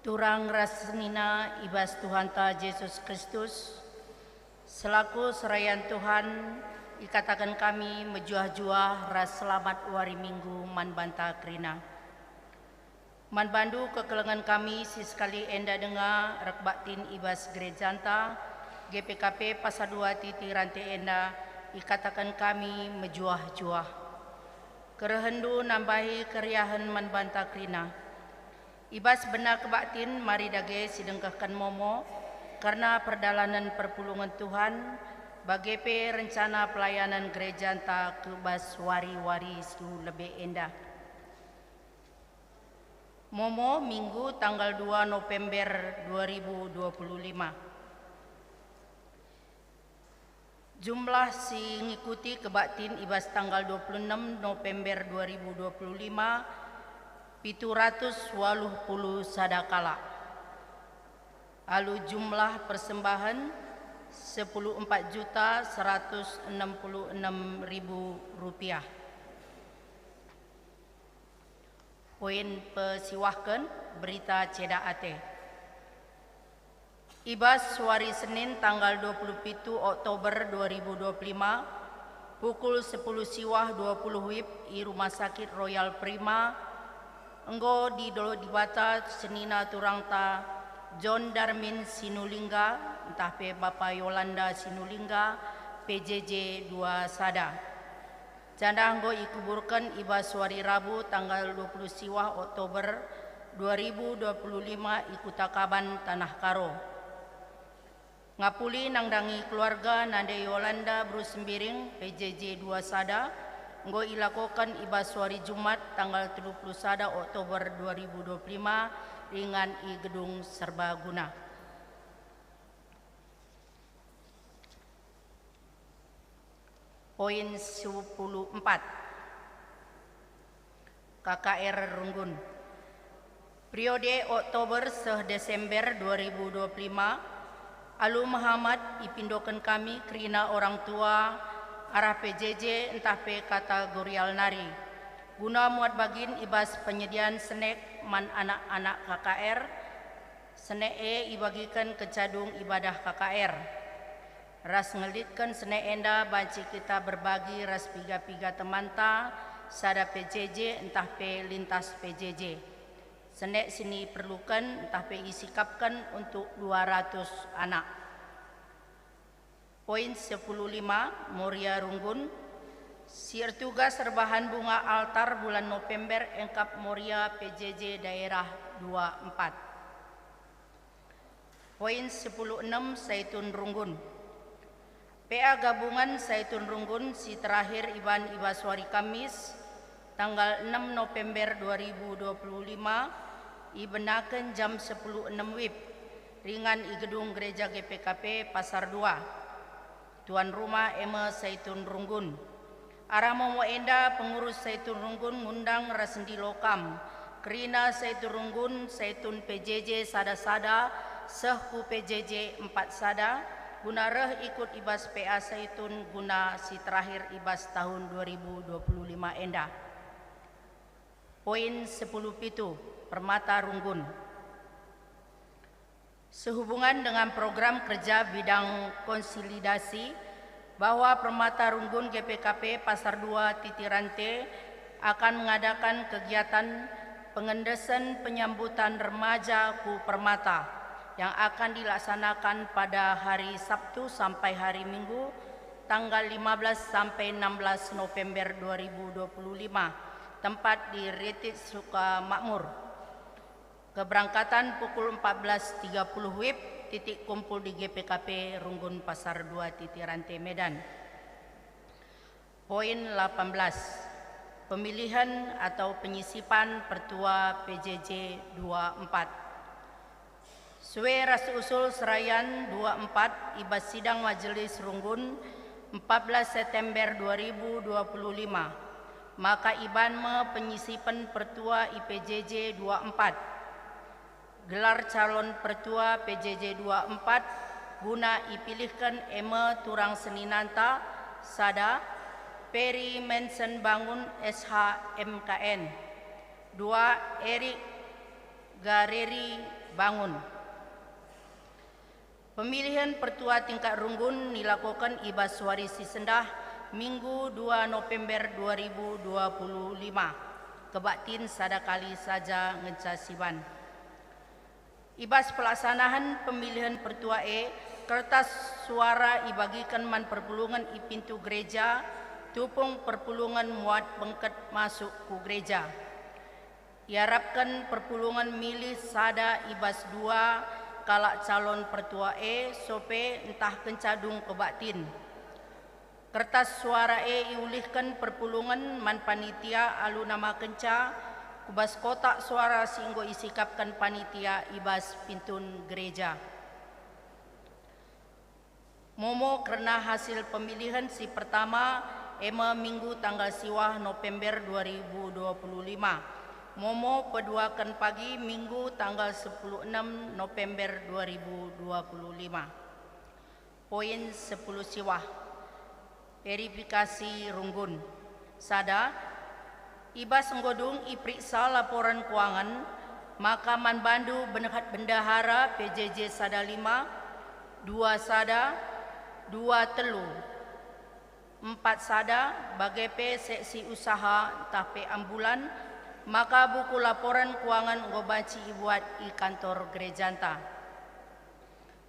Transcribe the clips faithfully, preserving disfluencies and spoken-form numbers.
Turang ras senina i bas Tuhanta Jesus Kristus, selaku serayan Tuhan, ikataken kami mejuah-juah ras selamat wari Minggu man banta kerina. Man bandu kekelengen kami si sekali enda denga erkebaktin i bas gerejanta, G P K P Pasar dua Titi Rante enda, ikataken kami mejuah-juah. Kerehenndu nambahi keriahen man banta kerina. I bas bena kebaktin mari dage sidengkehken momo kerna perdalanen perpulungen Tuhan, bage pe rencana pelayanan gerejanta ku bas wari-wari si lebe enda. Momo Minggu tanggal dua November dua ribu dua puluh lima. Jumlah si ngikuti kebaktin i bas tanggal dua puluh enem November dua ribu dua puluh lima, pitu ratus waluh puluh sada kalak. Alu jumlah persembahen, sepuluh empat juta seratus enam puluh enam ribu rupiah. Poin pesiwahken, berita ceda ate. I bas wari Senin tanggal dua puluh pitu Oktober dua ribu dua puluh lima, pukul sepuluh siwah dua puluh wib i Rumah Sakit Royal Prima, enggo didolo Dibata senina turangta John Darmin Sinulingga ntah pe Bapa Yolanda Sinulingga, P J J dua sada. Jandah enggo ikuburken i bas wari Rabu tanggal dua puluh siwah Oktober dua ribu dua puluh lima i Kuta Kaban, Tanah Karo. Ngapuli nandangi keluarga nande Yolanda Bruce Sembiring, P J J dua sada, enggo ilakoken i bas wari Jumat tanggal tiga puluh sada Oktober dua ribu dua puluh lima ringan i Gedung Serbaguna. Poin sepuluh empat. K K R Runggun. Periode Oktober seh Desember dua ribu dua puluh lima, alu mehamat ipindoken kami kerina orang tua arah P J J ntah pe kategorial nari, guna muat bagin i bas penyedian senek man anak-anak K K R. Senek e ibagiken kenca dung ibadah K K R. Ras ngelitken senek enda banci kita berbagi ras piga-piga temanta sada P J J ntah pe lintas P J J. Senek si niperluken ntah pe isikapken untuk dua ratus anak. Poin sepuluh lima, Moria Runggun. Si ertugas erbahan bunga altar bulan November engkap Moria P J J daerah dua empat. Poin sepuluh enem, Saitun Runggun. P A gabungan Saitun Runggun si terakhir iban i bas wari Kamis, tanggal enem November dua ribu dua puluh lima, ibenaken jam sepuluh enem wib, ringan i gedung Gereja G P K P Pasar dua. Tuan rumah e me Saitun Runggun. Arah momo enda pengurus Saitun Runggun ngundang ras ndilo kam, kerina Saitun Runggun, Saitun P J J sada-sada, seh ku P J J empat sada, guna reh ikut i bas P A Saitun guna si terakhir i bas tahun dua ribu dua puluh lima enda. Poin sepuluh pitu, Permata Runggun. Sehubungan dengan program kerja bidang konsolidasi, bahwa Permata Runggun G P K P Pasar dua Titi Rante akan mengadakan kegiatan pengendesen penyambutan remaja ku Permata yang akan dilaksanakan pada hari Sabtu sampai hari Minggu, tanggal lima belas sampai enam belas November dua ribu dua puluh lima, tempat di Retit Sukamakmur. Keberangkatan pukul empat belas tiga puluh wib, titik kumpul di G P K P Runggun Pasar dua Titi Rante Medan. Poin delapan belas, pemilihan atau penyisipan Pertua P J J dua empat. Sue ras usul serayan dua empat i bas sidang Majelis Runggun empat belas September dua ribu dua puluh lima, maka iban me penyisipen Pertua i P J J dua empat. Gelar calon Pertua P J J dua empat guna ipilihken e me turang seninanta, sada, Peri Mensen Bangun, S H, M K N, dua, Erik Gareri Bangun. Pemilihen pertua tingkat runggun nilakoken i bas wari si sendah, Minggu dua November dua ribu dua puluh lima. Kebaktin sada kali saja ngenca siban. I bas pelaksanahen pemilihen pertua e, kertas suara ibagiken man perpulungen i pintu gereja, tupung perpulungen muat bengket masuk ku gereja. Iarapken perpulungen milih sada i bas dua kalak calon pertua e sope ntah kenca dung kebaktin. Kertas suara e iulihken perpulungen man panitia alu namakenca ku bas kotak suara si enggo isikapken panitia i bas pintun gereja. Momo kerna hasil pemilihen si pertama, e me Minggu tanggal siwah November dua ribu dua puluh lima. Momo peduaken pagi Minggu tanggal sepuluh enem November dua ribu dua puluh lima. Poin sepuluh siwah. Verifikasi runggun. Sada, i bas enggo dung iperiksa laporan kuangen, maka man bandu bendehat bendahara P J J sada lima, dua sada, dua telu, empat sada, bage pe seksi usaha ntah pe ambulan, maka buku laporan kuangen enggo banci ibuat i kantor gerejanta.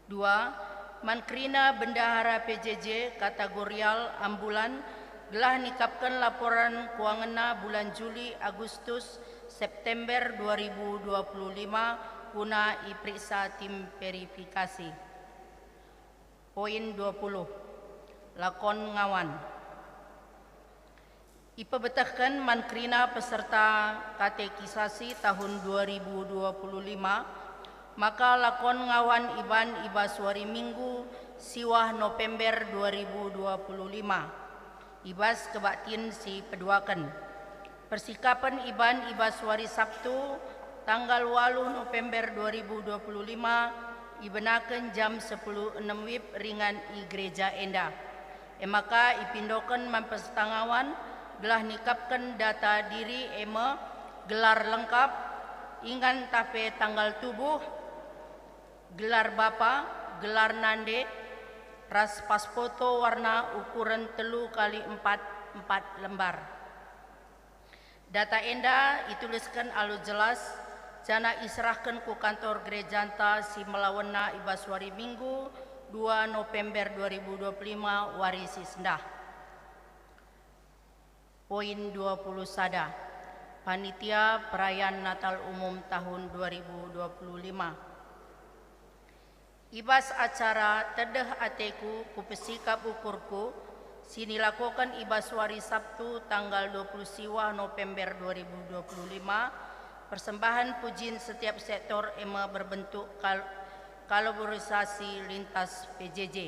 Dua, man kerina bendahara P J J kategorial ambulan gelah nikapken laporan kuangenna bulan Juli, Agustus, September dua ribu dua puluh lima guna iperiksa tim verifikasi. Poin dua puluh. Lakon ngawan. Ipebetehken man kerina peserta katekisasi tahun dua ribu dua puluh lima, maka lakon ngawan iban i bas wari Minggu, siwah November dua ribu dua puluh lima, i bas kebaktin si peduaken. Persikapen iban i bas wari Sabtu, tanggal waluh November dua ribu dua puluh lima, ibenaken jam sepuluh enem wib ringan i gereja enda. E maka ipindoken man peserta ngawan gelah nikapken data diri, e me gelar lengkap, ingan ntah pe tanggal tubuh, gelar bapa, gelar nande, ras pas foto warna ukuren telu kali empat, empat lembar. Data enda itulisken alu jelas, janah iserahken ku kantor gerejanta si melawenna i bas wari Minggu, dua November dua ribu dua puluh lima, wari si sendah. Poin dua puluh sada. Panitia Perayaan Natal Umum tahun dua ribu dua puluh lima. I bas acara Tedeh Ateku Kupesikap Ukurku, si nilakoken i bas wari Sabtu tanggal dua puluh siwah November dua ribu dua puluh lima, persembahan pujin setiap sektor e me berbentuk kal-, kolaborasi lintas P J J.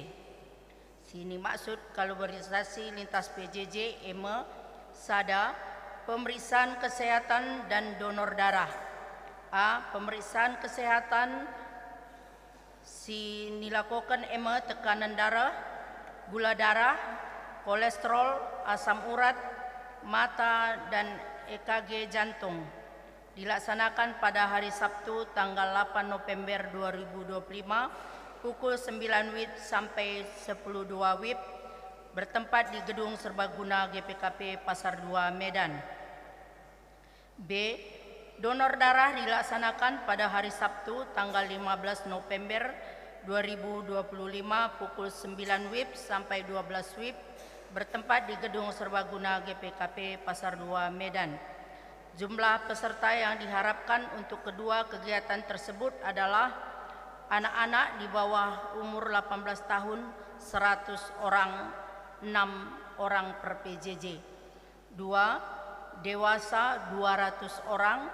Si nimaksud kolaborasi lintas P J J e me, sada, pemeriksaan kesehatan dan donor darah. A. Pemeriksaan kesehatan si nilakoken e me tekanen darah, gula darah, kolesterol, asam urat, mata, dan E K G jantung. Dilaksanakan pada hari Sabtu, tanggal delapan November dua ribu dua puluh lima, pukul sembilan wib sampai sepuluh dua wib, bertempat di Gedung Serbaguna G P K P Pasar dua, Medan. B. Donor darah dilaksanakan pada hari Sabtu, tanggal lima belas November dua ribu dua puluh lima, pukul sembilan wib sampai dua belas wib, bertempat di Gedung Serbaguna G P K P Pasar dua, Medan. Jumlah peserta yang diharapkan untuk kedua kegiatan tersebut adalah anak-anak di bawah umur delapan belas tahun, seratus orang, enam orang per P J J. Dua, dewasa, dua ratus orang,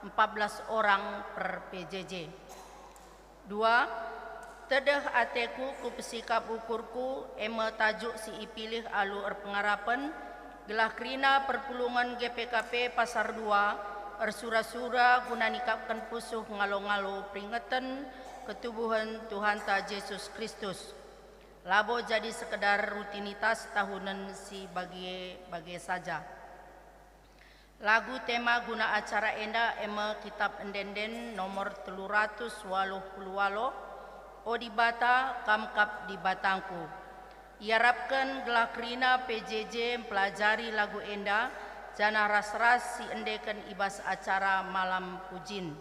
empat belas orang per P J J. Dua, tedeh ateku kupesikap ukurku, e me tajuk si ipilih alu erpengarapen, gelah kerina perpulungen G P K P Pasar dua ersura-sura guna nikapken pusuh ngalo-ngalo peringeten ketubuhen Tuhanta Jesus Kristus, labo jadi sekedar rutinitas tahunen si bage-bage saja. Lagu tema guna acara enda e me Kitab Ende-enden nomor telu ratus waluh puluh waluh, O Dibata, Kam kap Dibatangku. Iarapken gelah kerina P J J mpelajari lagu enda, janah ras-ras siendeken i bas acara Malam Pujin.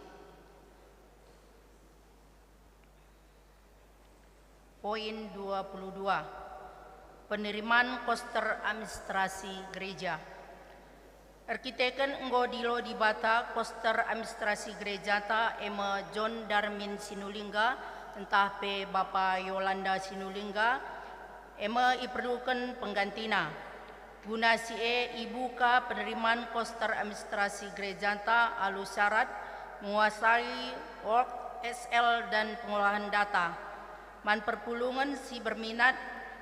Poin dua puluh dua, penerimaan koster administrasi gereja. Erkiteken enggo dilo Dibata koster administrasi gerejata, e me John Darmin Sinulingga ntah pe Bapa Yolanda Sinulingga, e me iperluken penggantina. Guna si e ibuka penerimaan koster administrasi gerejanta alu syarat menguasai Word, Excel, dan pengolahan data. Man perpulungen si berminat,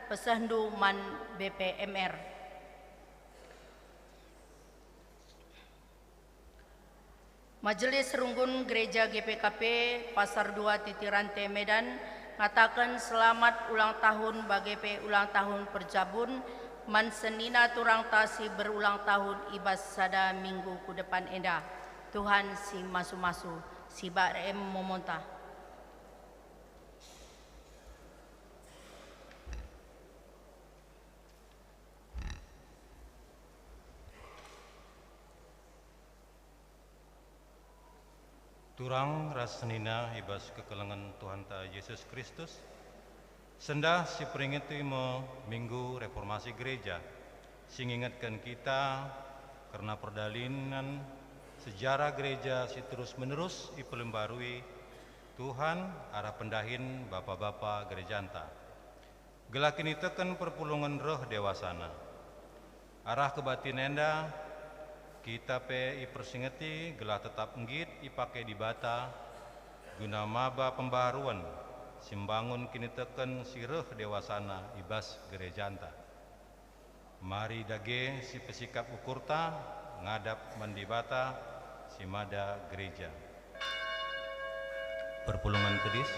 pesehndu man B P M R. Majelis Runggun Gereja G P K P Pasar dua Titirante Medan ngataken selamat ulang tahun bage pe ulang tahun perjabun man senina turangta si berulang tahun i bas sada minggu ku depan enda. Tuhan si masu-masu, si barem momonta. Turang ras senina i bas kekelengen Tuhanta Jesus Kristus, sendah siperingeti me Minggu Reformasi Gereja, si ngingetken kita kerna perdalanen sejarah gereja si terus-menerus ipelembarui Tuhan arah pendahin bapa-bapa gerejanta. Gelah kiniteken perpulungen reh dewasana. Arah kebaktin enda, kita pe ipersingeti gelah tetap nggit ipake Dibata guna maba pembaharuen si mbangun kiniteken si reh dewasana i bas gerejanta. Mari dage sipesikap ukurta ngadap man Dibata si mada gereja. Perpulungen kedis.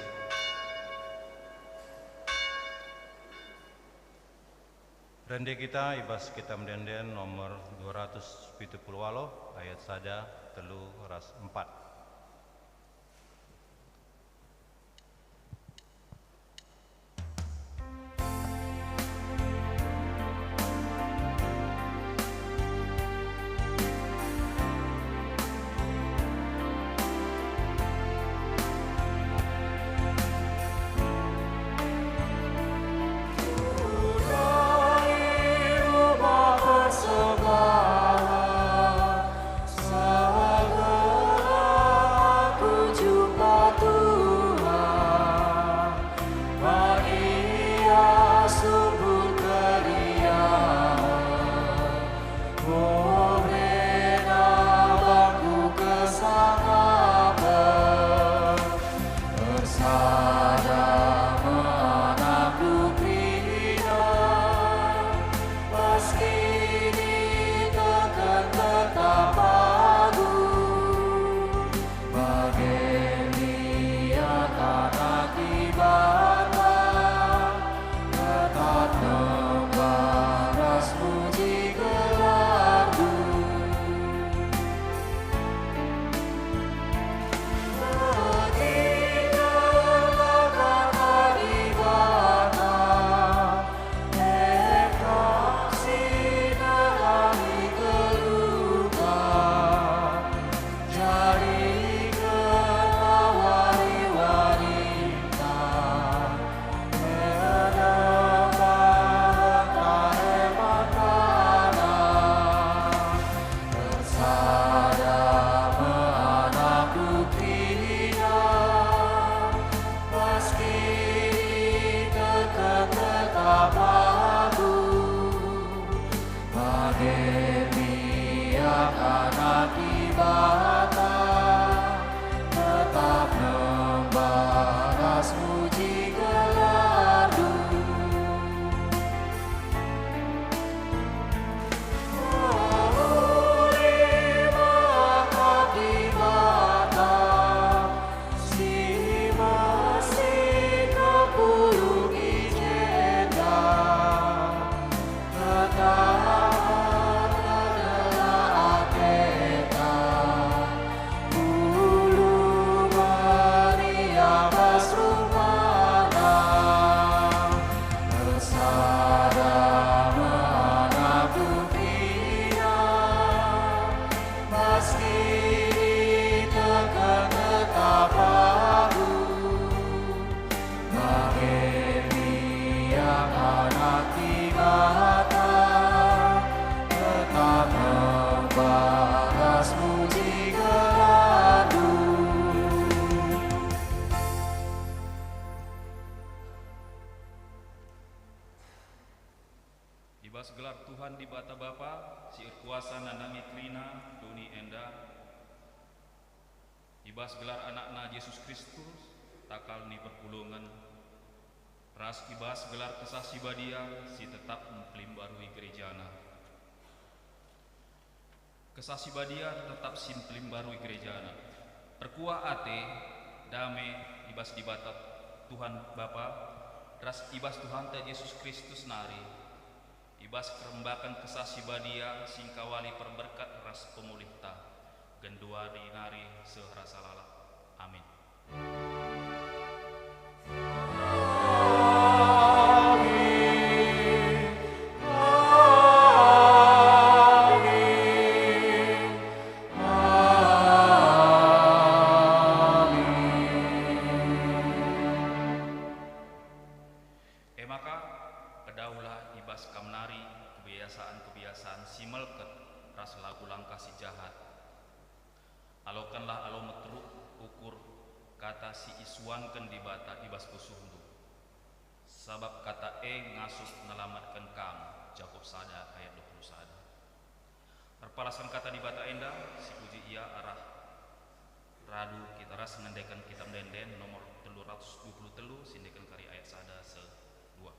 Rende kita i bas Kitab Ende-enden nomor dua ratus pitu puluh waluh ayat sada, telu, ras empat. Sehingga aku jumpa Tuhan, bagi Ia sungguh keriahen, oh, rena bangku kesangapen. Ersada me anakku kerina, meski diteken tetap aku, bage liat anak Dibata, tetap nembah ras muji gelarNdu. Ersada me anakku kerina, meski diteken tetap aku, bage liat anak Dibata, tetap nembah ras muji gelarNdu. bas gelar AnakNa Jesus Kristus, takal ni perpulungen, ras i bas gelar Kesah Si Badia si tetap mpelimbarui gerejana. Kesah Si Badia tetap si mpelimbarui gerejana. Erkuah ate, dame i bas Dibata Tuhan Bapa, ras i bas Tuhanta Jesus Kristus nari, i bas kerembaken Kesah Si Badia si engkawali perberkat ras pemulihta, genduari nari seh rasa lalap. Amin. E maka, pedauhlah i bas kam nari kebiasaan-kebiasaan si melket ras lagu langkah si jahat. Alokenlah alo meteruk ukur kata si isuanken Dibata i bas pusuhndu, sabap kata e ngasup nelamatken kam. Jakup sada ayat dua puluh sada. Erpalasken kata Dibata enda, sipuji Ia arah radu kita ras ngendeken Kitab Ende-enden nomor telu ratus dua puluh telu, siendeken kari ayat sada seh dua.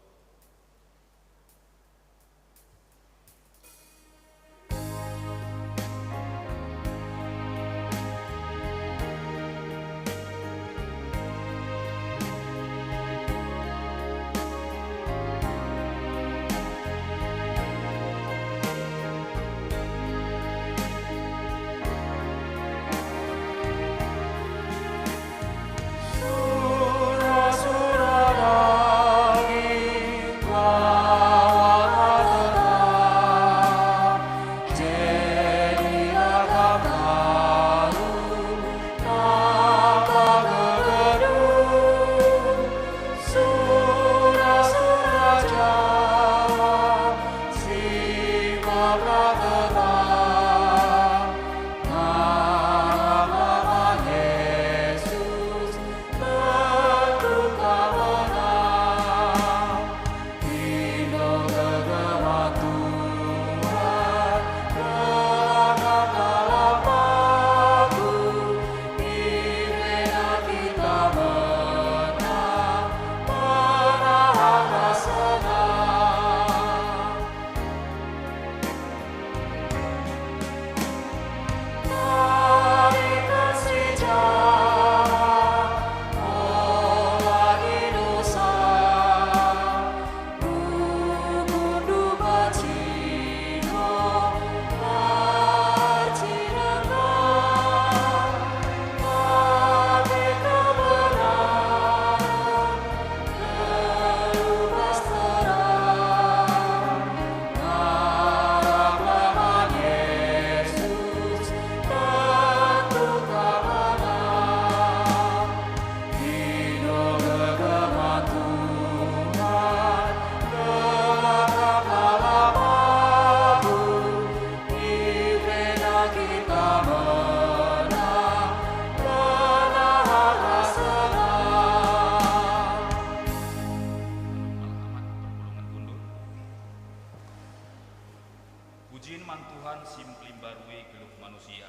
Pujin man Tuhan si mpelimbarui geluh manusia.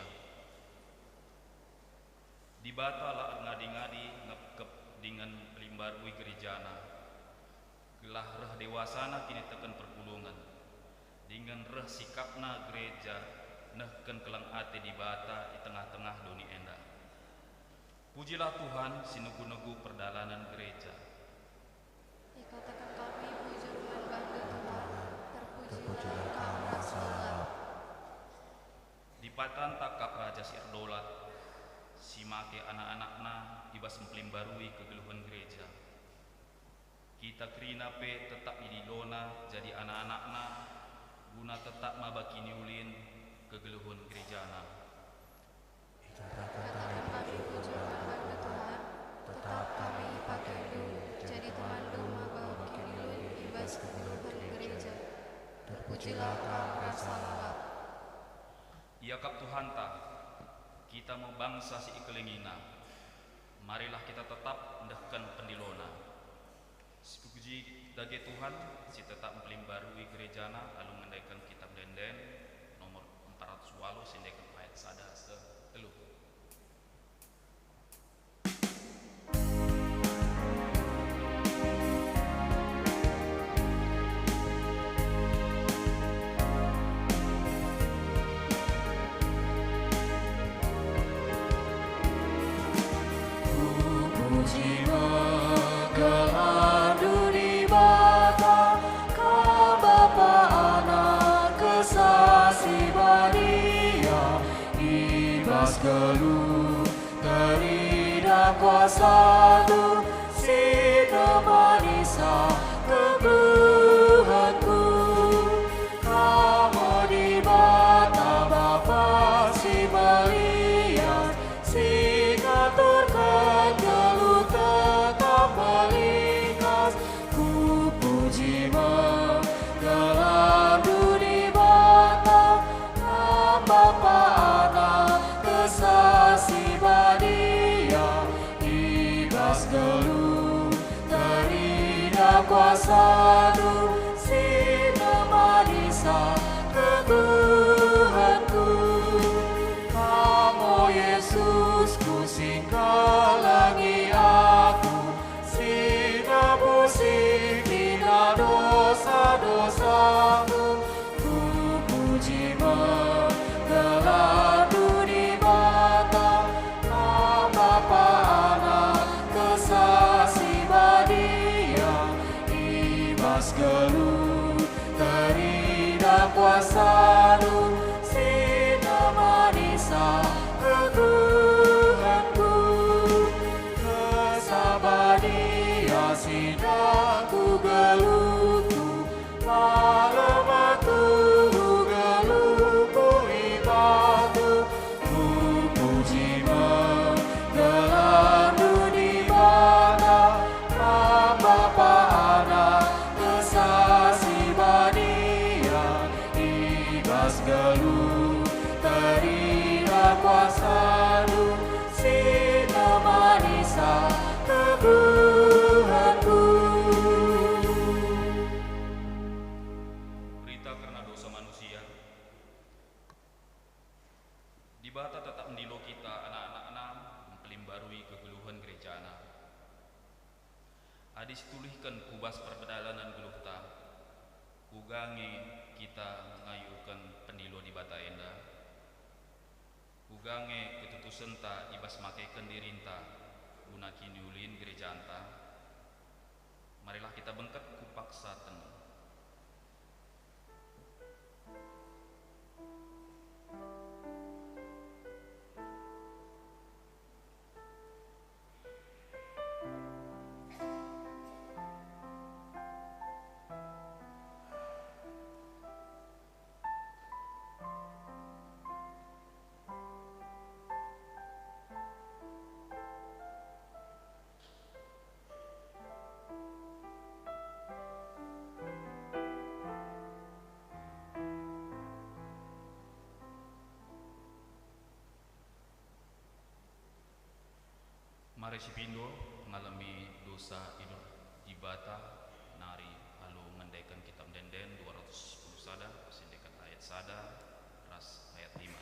Dibata la erngadi-ngadi ngepkep dingen mpelimbarui gerejana, gelah reh dewasana kiniteken perpulungen, dingen reh sikapna gereja nehken keleng ate Dibata i tengah-tengah doni enda. Pujilah Tuhan si negu-negu perdalanen gereja. Ikataken kami bujur man bandu, Tuhan, terpujilah Kam ras lalap. Dibata nta kap Raja si erdolat, si make anak-anakNa i bas mpelimbarui kegeluhen gereja. Kita kerina pe tetap idilona jadi anak-anakNa, guna tetap maba kiniulin kegeluhen gerejaNa. Ikataken kami bujur man bandu, Tuhan, tetap kami ipakendu jadi temandu maba kiniulin i bas kegeluhen gereja. Terpujilah Kam ras lalap. Iakap Tuhanta, kita me bangsa si ikelengiNa. Marilah kita tetap ndehken pendilona. Sipuji dage Tuhan, si tetap mpelimbarui gerejaNa alu ngendeken Kitab Ende-enden nomor empat ratus waluh, siendeken ayat sada seh telu. Geluh teridah kuasaNdu si nemanisa kegeluhenku. Kam me Dibata Bapa si melias, si ngaturken geluh tetap melingas. Kupuji me gelarNdu Dibata, Kam Bapa, Anak, Kesah Si Badia. I bas geluh teridah kuasaNdu si nemanisa kegeluhenku. Kam, o Yesusku, si ngkelengi aku, si nebusi kerina dosa-dosaku. Kupuji me gelarNdu Dibata, Kam Bapa, Anak, Kesah Si Badia. I bas geluh teridah kuasaNdu si nemanisa kegeluhenku. Kesah Badia si nangku geluhku, malem aku geluhku i bas Tuhan. Kupuji me gelarNdu Dibata, Kam Bapa, Anak, Kesah Si Badia. I bas geluh teridah kuasaNdu si nemanisa kegeluhenku. Berita kerna dosa manusia. Dibata tetap ndilo kita anak-anakNa, mpelimbarui kegeluhen gerejana. Adi situlihken ku bas perdalanen geluhta, kuga nge kita ngayuken pendilo Dibata enda? Kuga nge ketutusenta i bas makeken dirinta guna kiniulin gerejanta? Marilah kita bengket ku paksa tenung. Mari sipindo ngalemi dosa idur Dibata nari alu ngendeken Kitab Ende-enden dua ratus sepuluh sada, si ndekan ayat sada ras ayat lima.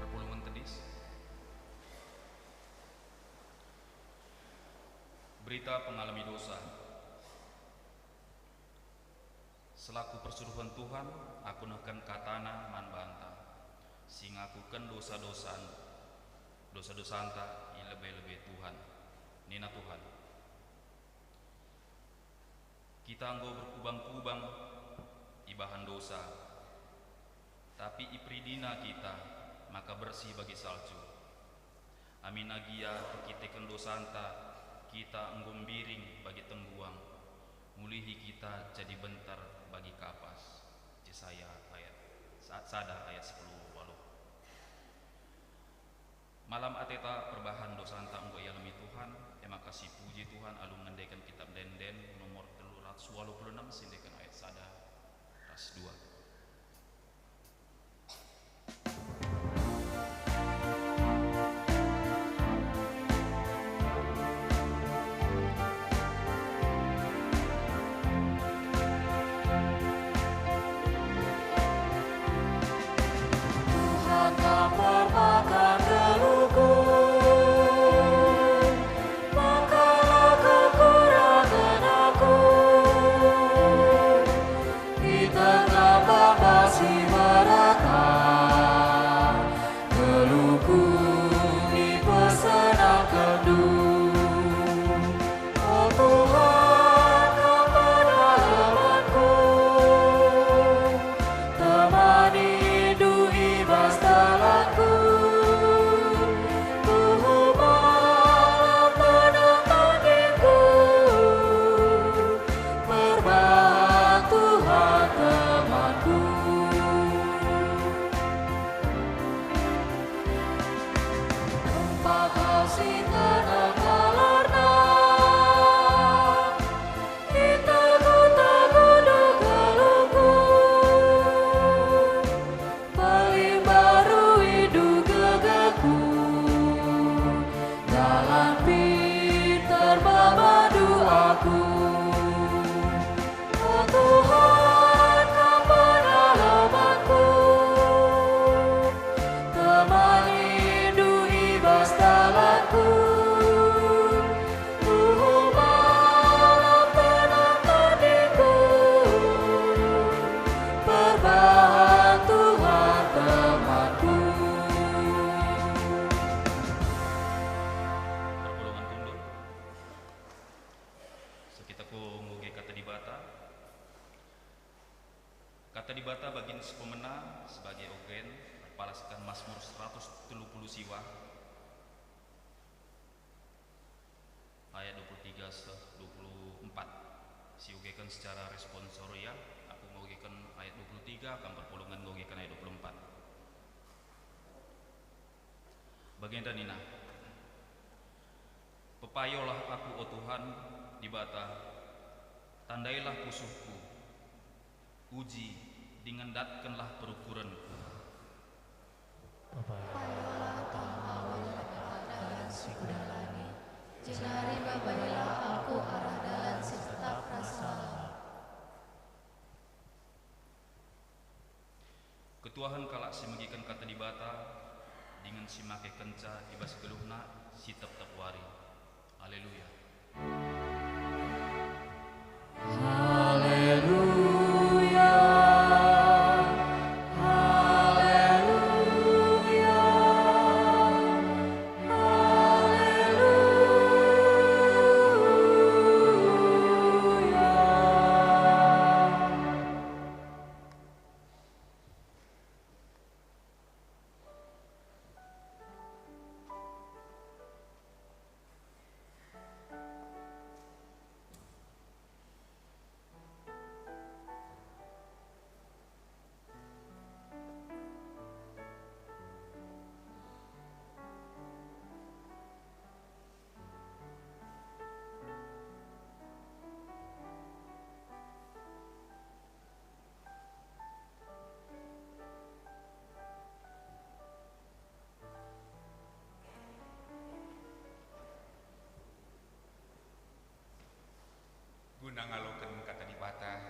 Perpulungen tedis. Berita pengalemi dosa. Selaku persuruhen Tuhan, aku nehken kataNa man banta. si ngakuken dosa-dosan, dosa-dosanta i lebe-lebe Tuhan. Nina Tuhan, "Kita enggo berkubang-kubang ibahan dosa, tapi iperidina kita maka bersih bagi salju. Aminna gia erkiteken dosanta kita enggo mbiring bagi tengguang, mulihi kita jadi bentar bagi kapas." Jesaya ayat sa-, sada ayat sepuluh waluh. Malam ateta perbahan dosanta enggo ialemi Tuhan, e maka sipuji Tuhan alu ngendeken kitab Ende-enden nomor telu ratus waluh puluh enem, siendeken ayat sada ras dua. Tuhan, Kam perbakan geluhku, maka la kekurangen aku. I tengah baba si merata, geluhku ipesenangkenNdu. O Tuhan, Kam pedalamanku, temani dui bas dalanku, tuhu malam tenang tandingku, perbahan Tuhan temanku. Empat hal si tenang galarna, itegu-tegu geluhku, pelimbang rui gegarku, dalan pintar memandu aku. O Tuhan, Kam pedalamanku, temani dui bas dalanku, tuhu malam tenang tandingku, perbahan Tuhan temanku. Perpulungen tunduk. So kita ku nggoge Kata Dibata. Kata Dibata bagin si pemena sebagai ogen erpalasken Masmur seratus telu puluh siwa, ayat dua puluh tiga seh dua puluh empat. Siogeken secara responsoria, aku ngogeken ayat dua puluh tiga, kam perpulungen ngogeken ayat dua puluh empat. Bagenda nina, "Pepayolah aku, o Tuhan, Dibata, tandailah pusuhku, uji dingen datkenlah perukurenku." Pepayolah kam, awalah dalan si kudalani, jenari babailah aku arah dalan si tetap ras salah. Ketuahen kalak si megiken Kata Dibata dingen si makekenca i bas geluhna si tep-tep wari. Haleluya. Haleluya. Haleluya. Haleluya. Guna ngaloken Kata Dibata,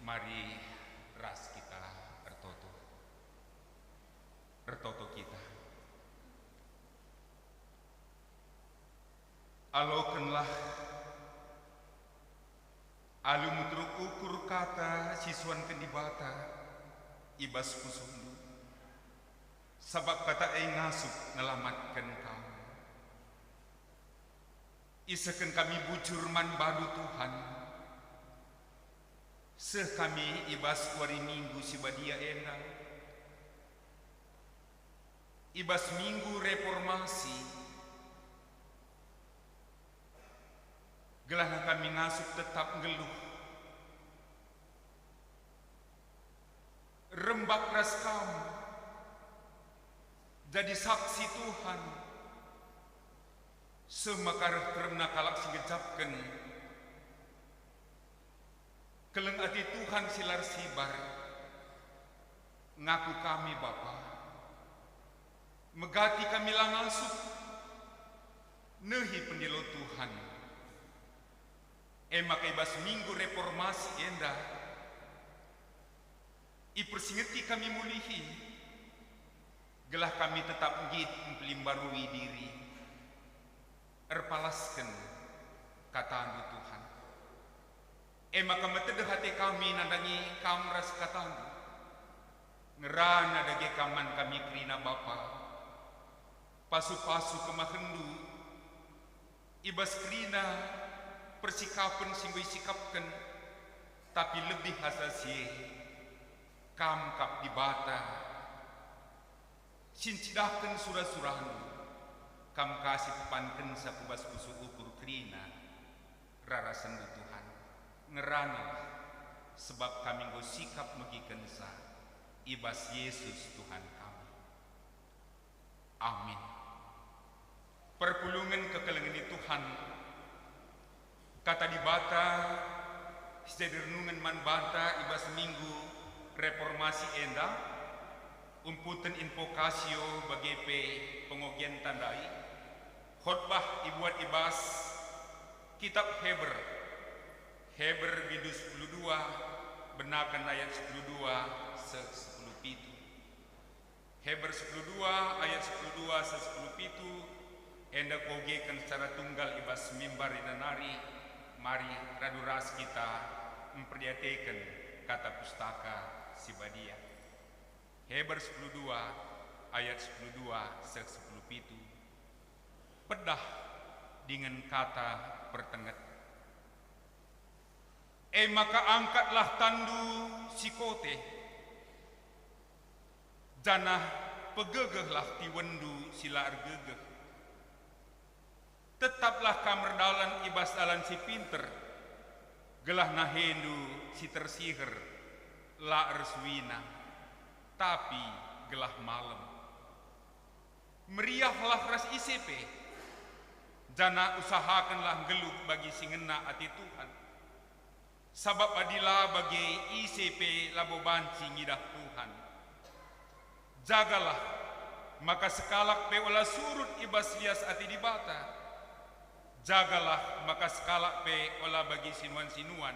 mari ras kita ertoto. Ertoto kita. Alokenlah alu meteruk ukur kata si suanken Dibata i bas pusuhndu. Sabap kata e ngasup nelamatken kami. Isehken kami bujur man bandu, Tuhan. Seh kami i bas wari Minggu si badia enda, i bas Minggu Reformasi, gelah kami ngasup tetap nggeluh, rembak ras Kam, jadi saksi, Tuhan, seh maka reh teremna kalak si ngejapken. Keleng ate Tuhan si la ersibar, ngaku kami, Bapa. Megati kami la ngasup, nehi pendilo Tuhan. E maka i bas Minggu Reformasi enda, ipersingeti kami mulihi, gelah kami tetap nggit mpelimbarui diri, erpalasken kataNdu, Tuhan. E maka metedeh ate kami nandangi Kam ras kataNdu. Ngerana dage Kam man kami kerina, Bapa. Pasu-pasu kemahenNdu i bas kerina persikapen si enggo isikapken, tapi lebih asa si e, Kam kap Dibata si ncidahken sura-suraNdu, Kam ka si pepankenca ku bas pusuh ukur kerina rarasenNdu, Tuhan. Ngeranalah, sebab kami enggo sikap megikenca i bas Yesus Tuhan kami. Amin. Perpulungen kekelengen Tuhan, Kata Dibata si jadi renungen man banta i bas Minggu Reformasi enda, umputen invokasio bage pe pengogenta ndai, khotbah ibuat i bas Kitap Heber, Heber bindu sepuluh dua, benaken ayat sepuluh dua seh sepuluh pitu. Heber sepuluh dua ayat sepuluh dua seh sepuluh pitu, enda kuogeken secara tunggal i bas mimbar enda nari, mari radu ras kita mperdiateken Kata Pustaka Si Badia. Heber sepuluh dua ayat sepuluh dua seh sepuluh pitu. Pedah dingen kata pertenget. E maka angkatlah tanndu si kote, janah pegegehlah tiwenndu si la ergegeh. Tetaplah kam erdalan i bas dalan si pinter, gelah nahendu si tersiher la ersuina, tapi gelah malem. Meriahlah ras ise pe, janah usahakenlah nggeluh bagi si ngena ate Tuhan. Sabap adi la bage, ise pe labo banci ngidah Tuhan. Jagalah, maka sekalak pe ola surut i bas lias ate Dibata. Jagalah, maka sekalak pe ola bagi sinuan-sinuan,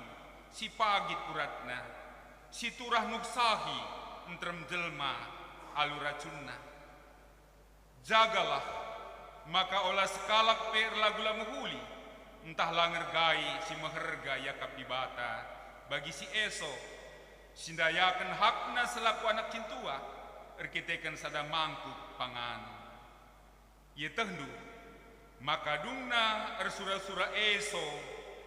si pagit uratna, si turah nuksahi nterem jelma alu racunna. Jagalah, maka ola sekalak pe erlagu la mehuli, ntah la ngergai si meherga iakap Dibata bagi si eso, si ndayaken hakna selaku anak sintua erkiteken sada mangkuk pangan. Ietehndu maka dungna ersura-sura eso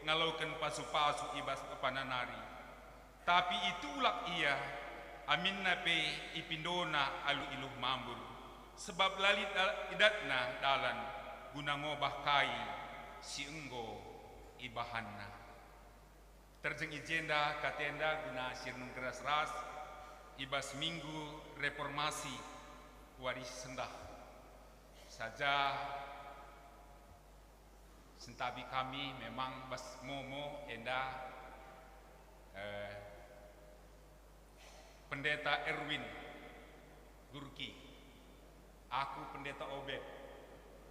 ngaloken pasu-pasu i bas epana nari. Tapi itulak ia, aminna pe ipindona alu iluh mambur, sebab la lit da-, idatna dalan guna ngobah kai si enggo ibahanna. Terjeng i jenda katenda guna si renungken ras-ras i bas Minggu Reformasi, wari sendah. Saja sentabi kami memang bas momo enda, eh, Pendeta Erwin Gurki. Aku Pendeta Obed.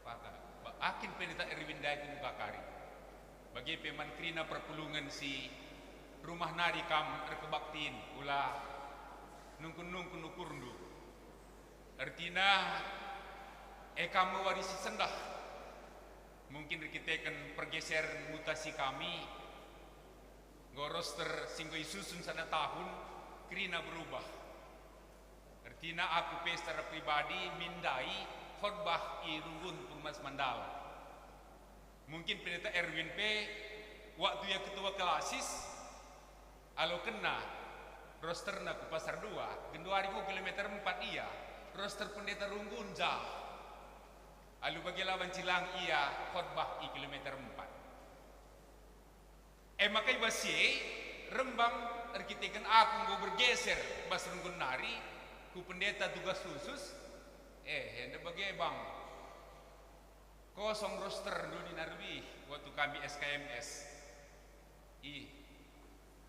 Paka, ba-, akin Pendeta Erwin ndai ku muka kari. Bage pe man kerina perpulungen si rumah nari kam erkebaktin, ula nungkun-nungkun ukurndu. Ertina, e kam me wari si sendah. Mungkin erkiteken pergeseren mutasi kami, enggo roster si enggo isusun sada tahun, kerina berubah. Tina aku pe secara pribadi mindai khotbah i Runggun Purumas Mandala. Mungkin Pendeta Erwin pe, waktu ia ketua klasis, alokenna rosterna ku Pasar Dua, genduari ku kilometer empat ia, roster Pendeta Runggun jah. Alu bage la banci lang ia khotbah i kilometer empat. E maka i bas si e, rembang erkiteken aku enggo bergeser bas Runggun nari ku pendeta tugas khusus, eh, enda bage bang. Kosong roster doni nari waktu kami S K M S. Ih,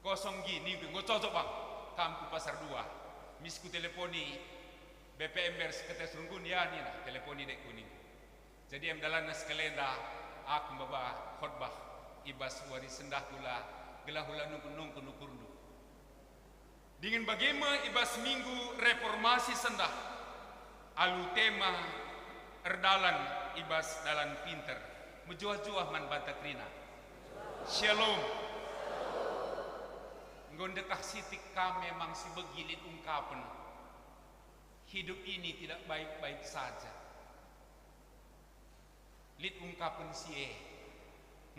kosong gini, enggo cocok bang. Kam ku Pasar Dua. Mis ku teleponi B P M ber sekretaris Runggun, ya nina, teleponi dek kuning. Jadi em dalanna sekalenda aku maba khotbah i bas wari sendah kula gelah ula nungkun-nungkun ukurndu. Dingen bage me i bas Minggu Reformasi sendah, alu tema erdalan i bas dalan pinter, mejuah-juah man banta kerina. Shalom. Enggo ndekah sitik kam memang si begi lit ungkapen, hidup ini tidak baik-baik saja. Lit ungkapen si e,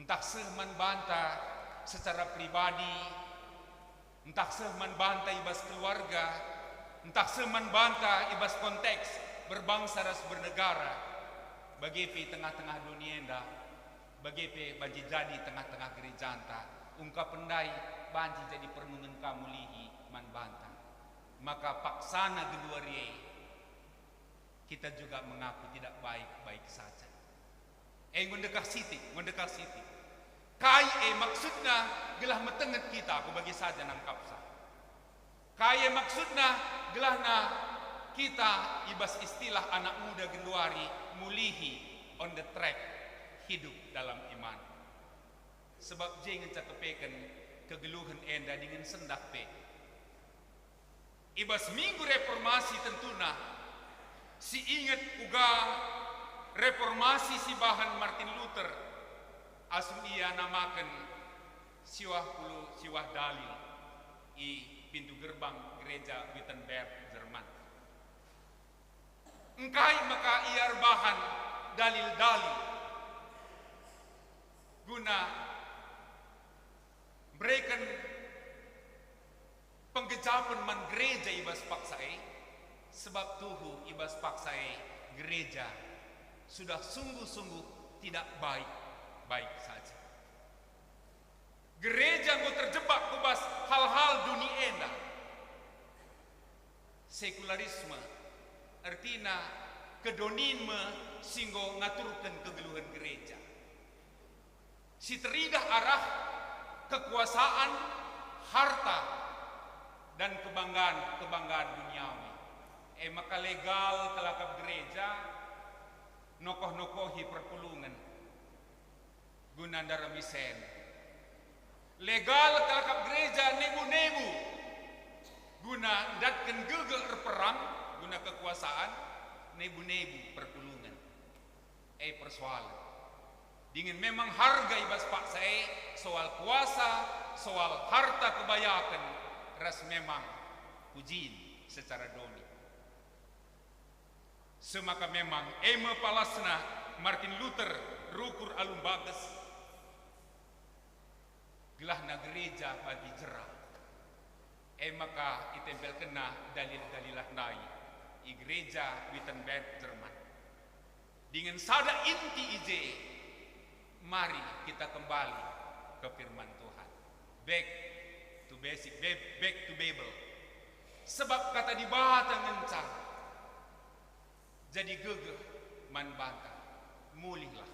ntah seh man banta secara pribadi, ntah seh man banta i bas keluarga, ntah seh man banta i bas konteks berbangsa ras bernegara, bage pe i tengah-tengah doni enda, bage pe banci jadi tengah-tengah gerejanta, ungkapen ndai banci jadi perenungen ka mulihi man banta. Maka paksana genduari e, kita juga mengaku tidak baik-baik saja. Eh, enggo ndekah sitik, enggo ndekah sitik. Kai e maksudna gelah metenget kita, aku bage saja nangkapsa. Kai e maksudna gelahna kita i bas istilah anak muda genduari mulihi, on the track, hidup dalam iman. Sebab je ngenca kepeken kegeluhen enda dingen sendah pe. I bas Minggu Reformasi tentuna si inget uga reformasi si bahan Martin Luther asum ia namaken siwah puluh siwah dalil i pintu gerbang Gereja Wittenberg, Jerman. Engkai maka ia erbahan dalil-dalil guna mereken penggejapen man gereja i bas paksa e? Sebab tuhu i bas paksa e gereja sudah sungguh-sungguh tidak baik-baik saja. Gereja enggo terjebak ku bas hal-hal doni enda. Sekularisme, ertina kedonin me si enggo ngaturken kegeluhen gereja. Si teridah arah kekuasaan, harta, dan kebanggaan-kebanggaan duniawi. E maka legal kelakap gereja nokoh-nokohi perpulungen guna ndara misen. Legal kelakap gereja nebu-nebu guna ndatken gegeh erperang guna kekuasaan, nebu-nebu perpulungen. E persoalen. Dingen memang harga i bas paksa e soal kuasa, soal harta kebayaken, ras memang pujin secara doni. Semaka memang e me palasna Martin Luther rukur alu mbages, gelahna gereja banci jera. E maka itempelkenna dalil-dalilah ndai i Gereja Wittenberg, Jerman. Dingen sada inti i je, mari kita kembali ke firman Tuhan. Back to basic, back, back to Bible. Sebab kata Dibata ngenca jadi gegeh man banta. Mulihlah.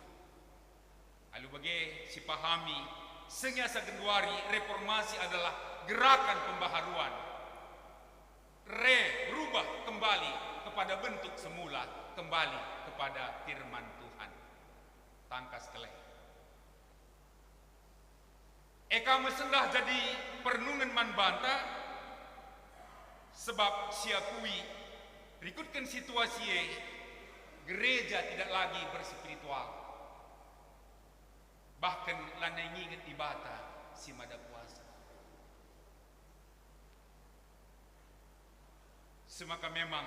Alu bage sipahami, sengiasa genduari reformasi adalah gerakan pembaharuan. Re, berubah kembali kepada bentuk semula, kembali kepada firman Tuhan. Tangkas keleng. E ka me sendah jadi perenungen man banta, sebab siakui, rikutken situasi e, gereja tidak lagi berspiritual, bahkan lanai nginget Dibata si Mada Kuasa. Semaka memang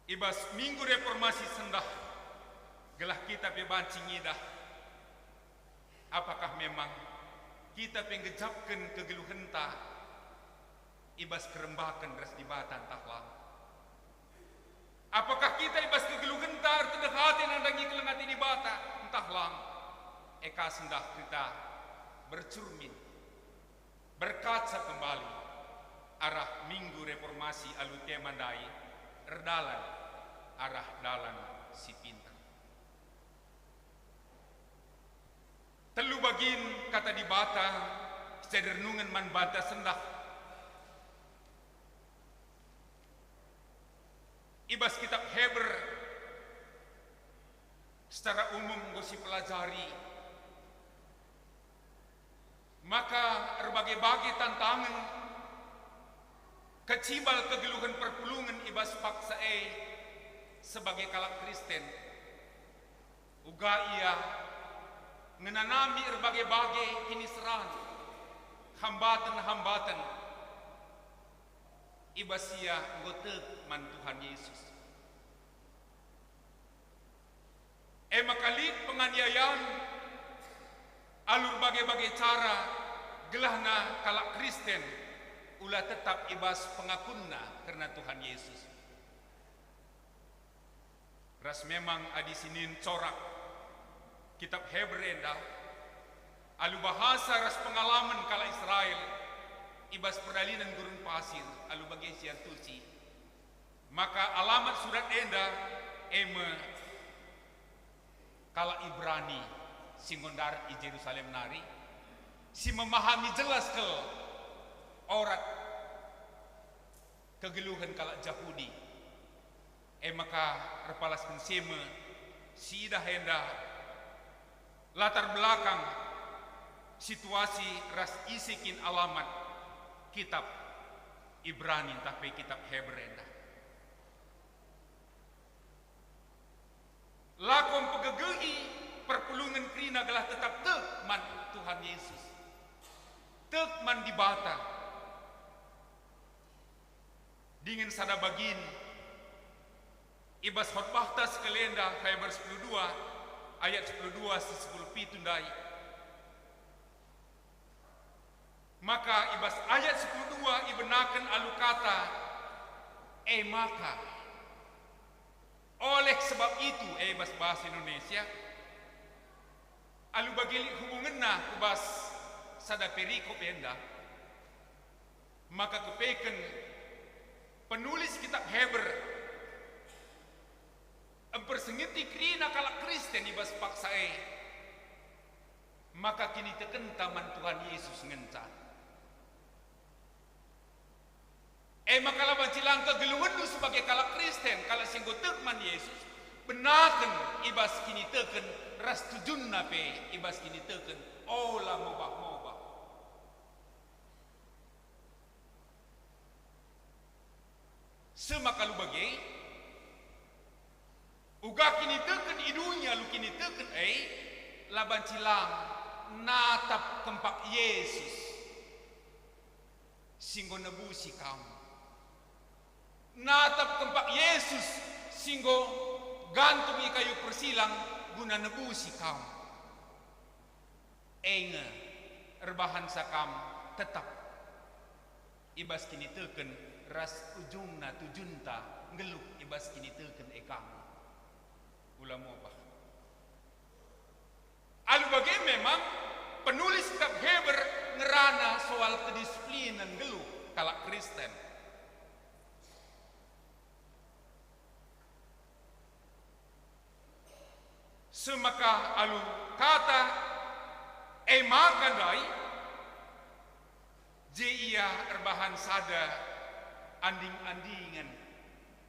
i bas Minggu Reformasi sendah, gelah kita pe banci ngidah, apakah memang kita pe nggejapken kegeluhenta i bas kerembaken ras Dibata ntah lang? Apakah kita i bas kegeluhenta ertedeh ate nandangi keleng ate Dibata ntah lang? E ka sendah kita bercermin, berkaca kembali arah Minggu Reformasi alu tema ndai, erdalan arah dalan si pintar. Telu bagin Kata Dibata si jadi renungen man banta sendah. I bas kitab Heber, secara umum enggo sipelajari, maka erbage-bage tantangen kecibal kegeluhen perpulungen i bas paksa e sebagai kalak Kristen. Uga ia ngenanami erbage-bage kiniseran, hambaten-hambaten, i bas ia enggo tek man Tuhan Yesus. E maka lit penganiayan alu erbage-bage cara gelahna kalak Kristen ula tetap i bas pengakunna kerna Tuhan Yesus. Ras memang adi sinin corak kitab Heber enda, alu bahasa ras pengalamen kalak Israel i bas perdalinen gurun pasir, alu bage si iantusi, maka alamat surat enda e me kalak Ibrani si enggo ndarat i Jerusalem nari, si memahami jelas kal orat kegeluhen kalak Jahudi. E maka erpalasken si e me siidah enda latar belakang, situasi ras ise kin alamat kitab Ibrani ntah pe kitab Heber enda. Lako mpegegehi perpulungen kerina gelah tetap tek man Tuhan Yesus, tek man Dibata. Dingen sada bagin i bas khotbahta sekalenda, Heber sepuluh dua ayat sepuluh dua seh sepuluh pitu ndai. Maka i bas ayat sepuluh dua ibenaken alu kata, "E maka." Oleh sebab itu, e bas bahasa Indonesia, alu bage lit hubungenna ku bas sada perikop enda, maka kepeken penulis kitab Heber mpersingeti kerina kalak Kristen i bas paksa e, maka kinitekenta man Tuhan Yesus ngenca. E maka la banci lang kegeluhenndu sebagai kalak Kristen, kalak si enggo tek man Yesus, benaken i bas kiniteken ras tujunna pe i bas kiniteken, ola mobah-mobah. Semaka alu bage, uga kiniteken i doni alu kiniteken e, la banci lang natap kempak Yesus si enggo nebusi kam. Natap kempak Yesus si enggo gantung i kayu persilang guna nebusi kam. E nge erbahansa kam tetap i bas kiniteken ras ujungna tujunta nggeluh i bas kiniteken e ka nge. Ula mobah. Alu bage memang penulis kitab Heber ngerana soal kedisiplinen nggeluh kalak Kristen. Semaka alu kata "e maka" ndai, je ia erbahan sada anding-andingen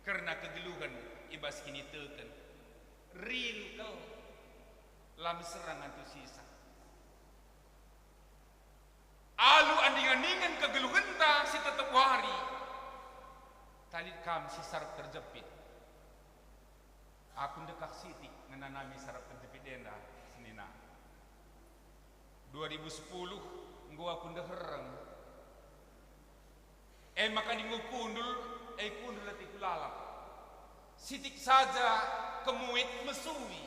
kerna kegeluhen i bas kiniteken. Ril kal, la meserang antusisa. Alu anding-andingen kegeluhenta si tetep wari, talit kam si sarap terjepit. Aku ndekah sitik ngenanami sarap terjepit enda, senina. Dua ribu sepuluh enggo aku ndehereng. E maka dingo kundul, e kundul ateku lalap. Sitik saja kemuit mesui,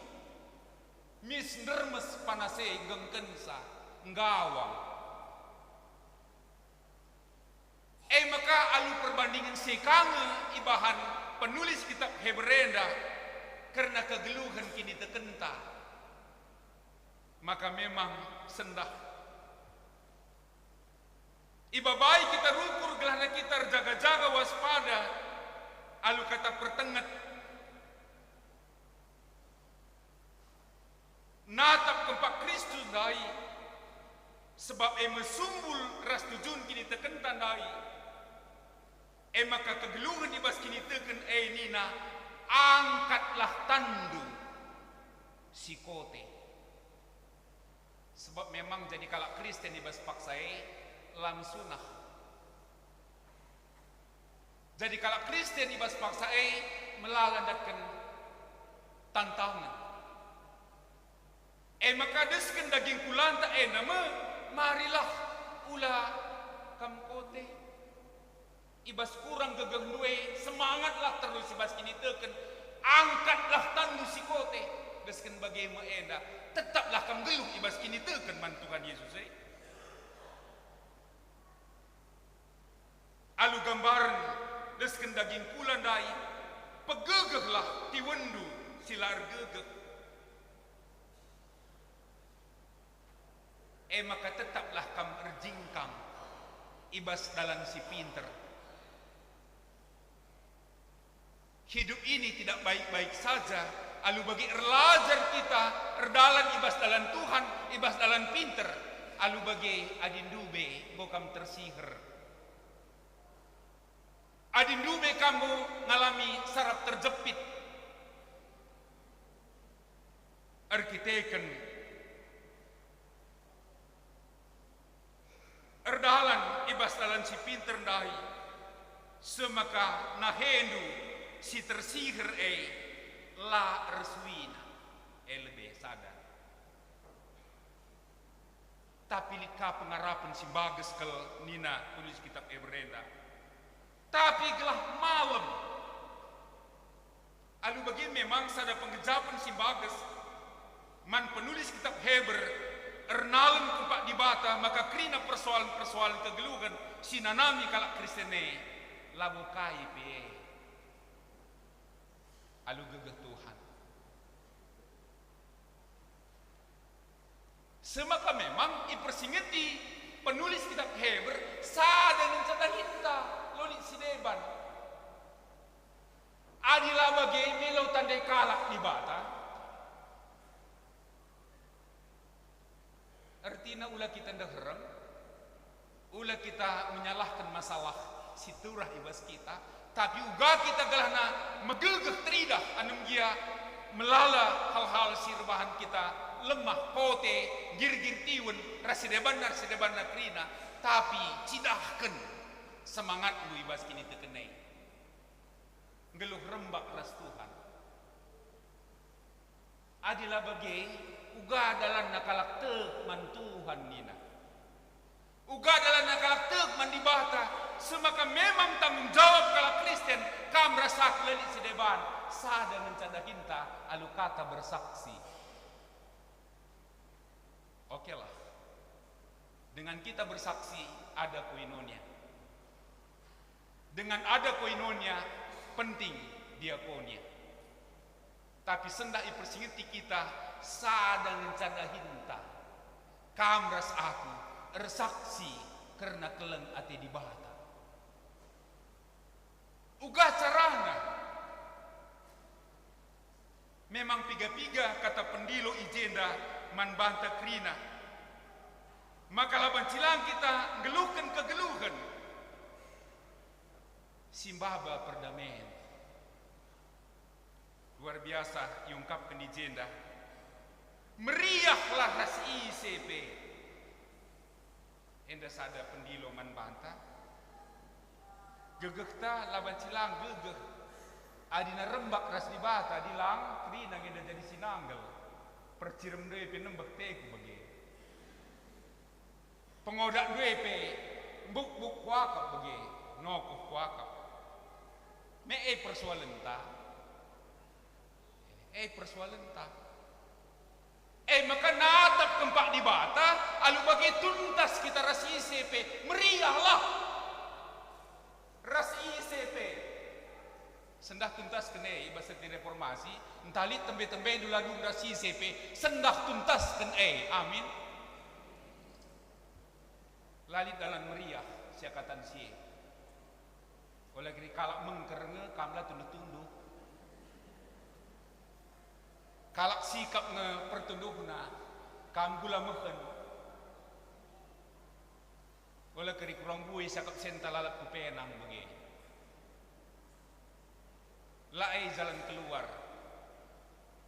mis ndermes panas e nggengkensa, nggawang. E maka alu perbandingen si ka nge ibahan penulis kitab Heber enda kerna kegeluhen kinitekenta, maka memang sendah. Ibabai kita rukur gelahna kita erjaga-jaga waspada alu kata pertenget. Natap kempak Kristus ndai, sebab e me sumbul ras tujun kinitekenta ndai. E maka kegeluhen i bas kiniteken e nina, "Angkatlah tanndu si kote." Sebab memang jadi kalak Kristen i bas paksa e lang sunah. Jadi kalak Kristen i bas paksa e melala ndatken tantangen. E maka desken daging kulanta enda me, marilah ula kam kote. I bas kurang gegehndu e, semangatlah terus i bas kiniteken. Angkatlah tanndu si kote. Desken bage me enda, tetaplah kam nggeluh i bas kiniteken man Tuhan Yesus e. Alu gambaren desken daging kula ndai, pegegehlah tiwenndu si la ergegeh. E maka tetaplah kam erjingkang i bas dalan si pinter. Hidup ini tidak baik-baik saja, alu bage erlajar kita erdalan i bas dalan Tuhan, i bas dalan pinter, alu bage adi ndube enggo kam tersiher. Adi ndube kam enggo ngalami sarap terjepit erkiteken erdalan i bas dalan si pinter ndai, semaka nahendu si tersiher e la ersuina, e lebe sada. Tapi lit ka pengarapen si mbages kal nina tulis kitab Heber enda. Tapi gelah malem. Alu bage memang sada penggejapen si mbages man penulis kitab Heber ernalem kempak Dibata maka kerina persoalan-persoalan kegeluhen si nanami kalak Kristen e labo kai pe e. Alu gegeh Tuhan. Semaka memang ipersingeti penulis kitab Heber sada ngenca dahinta, la lit si deban. Adi la bage melo tandai kalak Dibata, ertina ula kita ndehereng, ula kita menyalahken masalah si turah i bas kita, tapi uga kita gelahna megegeh teridah anem gia melala hal-hal si erbahan kita lemah, kote, girgir tiwen, ras si debanna, ras si debanna kerina, tapi cidahken semangatndu i bas kiniteken e. Nggeluh rembak ras Tuhan. Adi la bage, uga dalanna kalak tek man Tuhan nina. Uga dalanna kalak tek man Dibata, semaka memang tanggung jawab kalak Kristen, kam ras aku la lit si deban, sada ngenca dahinta alu kata bersaksi. Okelah, dengan kita bersaksi ada koinonia. Dengan ada koinonia, penting diakonia. Tapi sendah ipersingeti kita sada ngenca dahinta, kam ras aku ersaksi kerna keleng ate Dibata. Uga carana. Memang piga-piga kata pendilo i jenda man banta kerina, maka la banci lang kita nggeluhken kegeluhen si maba perdamen. Luar biasa iungkapken i jenda. Meriahlah ras ise pe. Enda sada pendilo man banta. Gegehta la banci lang gegeh. Adina rembak ras Dibata, adi lang kerina nge enda jadi si nanggel. Perciremndu e pe nembeh teku bage. Pengodakndu e pe mbuk-mbuk kuakap bage. Nokoh kuakap. Me e persoalenta. E persoalenta. E maka natap kempak Dibata, alu bage tuntas kita ras ise pe, meriahlah ras ise pe. Sendah tuntasken e i bas erti reformasi, ntah lit tembe-tembendu la dung ras ise pe, sendah tuntasken e. Amin. La lit dalan meriah siakatan si e. Ola keri kalak mengker nge kam la tunduh-tunduh. Kalak sikap nge pertunduhna, kam gula mehen. Ola keri kurang bui siakap senta lalap ku penang bage. La e jalan keluar.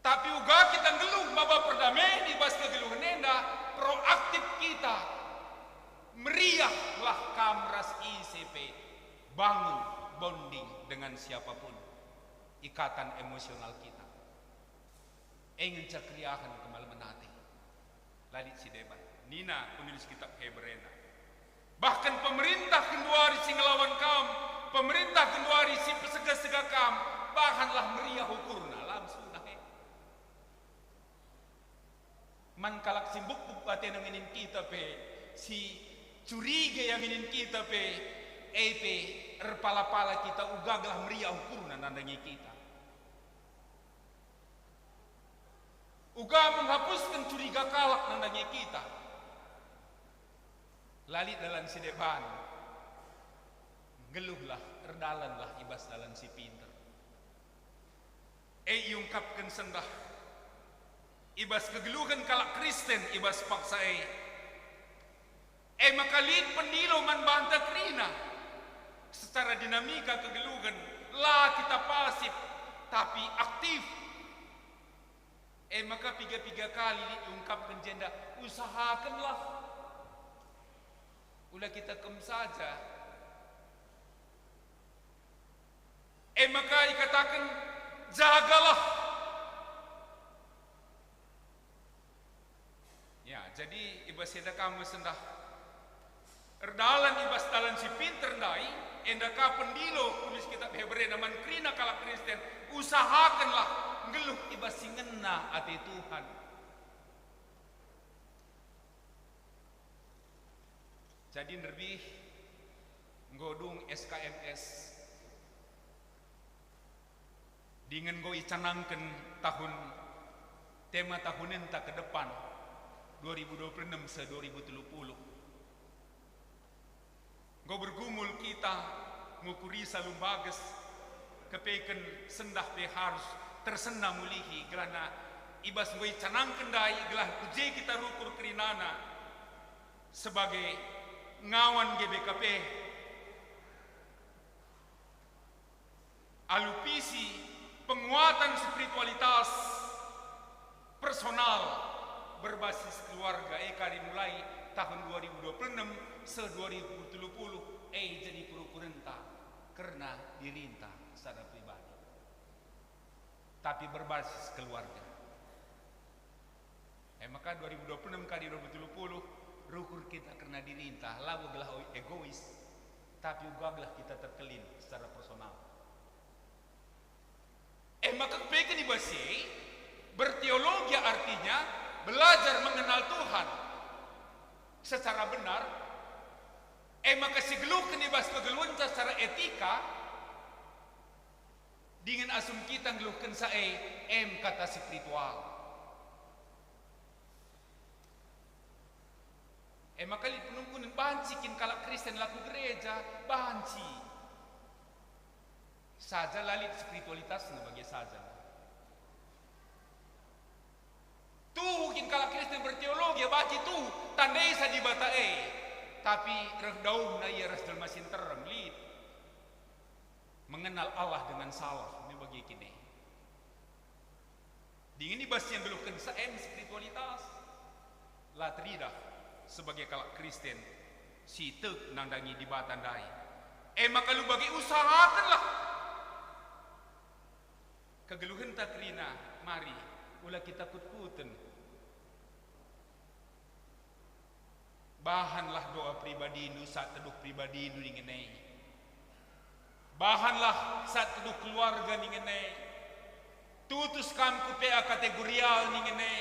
Tapi uga kita nggeluh maba perdamen i bas kegeluhen enda, proaktif kita. Meriahlah kam ras ise pe. Bangun bonding dengan siapapun. Ikatan emosional kita. E ngenca keriahen kemalemen ate. La lit si deban. Nina penulis kitab Heberena, bahkan pemerintah genduari si ngelawan kam, pemerintah genduari si pesega-sega kam, bahanlah meriah ukurna, la mesunah e. Man kalak si mbukbuk atena nginin kita pe, si curiga ia nginin kita pe, e pe erpala-pala kita uga gelah meriah ukurna nandangi kita. Uga menghapusken curiga kalak nandangi kita. La lit dalan si deban. Nggeluhlah, erdalanlah i bas dalan si pinter. E iungkapken sendah i bas kegeluhen kalak Kristen i bas paksa e. E maka lit pendilo man banta kerina. Secara dinamika kegeluhen, la kita pasif, tapi aktif. E maka piga-piga kali lit iungkapken jenda, usahakenlah. Ula kita kem saja. E maka ikataken, jagalah. Ya, jadi i bas enda kam sendah erdalan i bas dalan si pinter ndai, enda ka pendilo tulis kitab Heberena man kerina kalak Kristen, usahakenlah nggeluh i bas si ngena ate Tuhan. Jadi nderbih enggo dung S K M S. Dingen enggo icanangken tahun, tema tahunenta ke depan, dua ribu dua puluh enam seh dua ribu telu puluh. Enggo bergumul kita ngukuri salumbages, kepeken sendah pe harus tersena mulihi, gelahna i bas enggo icanangken ndai gelah ku je kita rukur kerinana sebagai ngawan G B K P. Alu visi penguatan spiritualitas personal berbasis keluarga e kari mulai tahun dua ribu dua puluh enam seh dua ribu telu puluh e jadi perukurenta kerna dirinta secara pribadi, tapi berbasis keluarga. E maka dua ribu dua puluh enam kari dua ribu telu puluh, rukur kita kerna dirinta, labo gelah egois, tapi uga gelah kita terkelin secara personal. E maka kepeken i bas e, berteologia artinya belajar mengenal Tuhan secara benar. E maka sigeluhken i bas kegeluhenta secara etika, dingen asum kita nggeluhkenca e, em kata spiritual. E maka lit penungkunen, banci kin kalak Kristen la ku gereja? Banci. Saja la lit spiritualitasna bage saja. Tuhu kin kalak Kristen berteologi? Banci tuhu, tandaisa Dibata e. Tapi reh dauhna ia ras jelma si nterem, lit. Mengenal Allah dengan salah, me bage kin e. Dingen i bas si nggeluhkenca em spiritualitas. La teridah sebagai kalak Kristen si tek nandangi Dibata ndai. E maka alu bage usahakenlah kegeluhenta kerina, mari, ula kita kut-kuten. Bahanlah doa pribadindu, sa teduh pribadindu dingen e. Bahanlah saat keluarga ningen e. Tutus kam ku P A kategorial ningen e.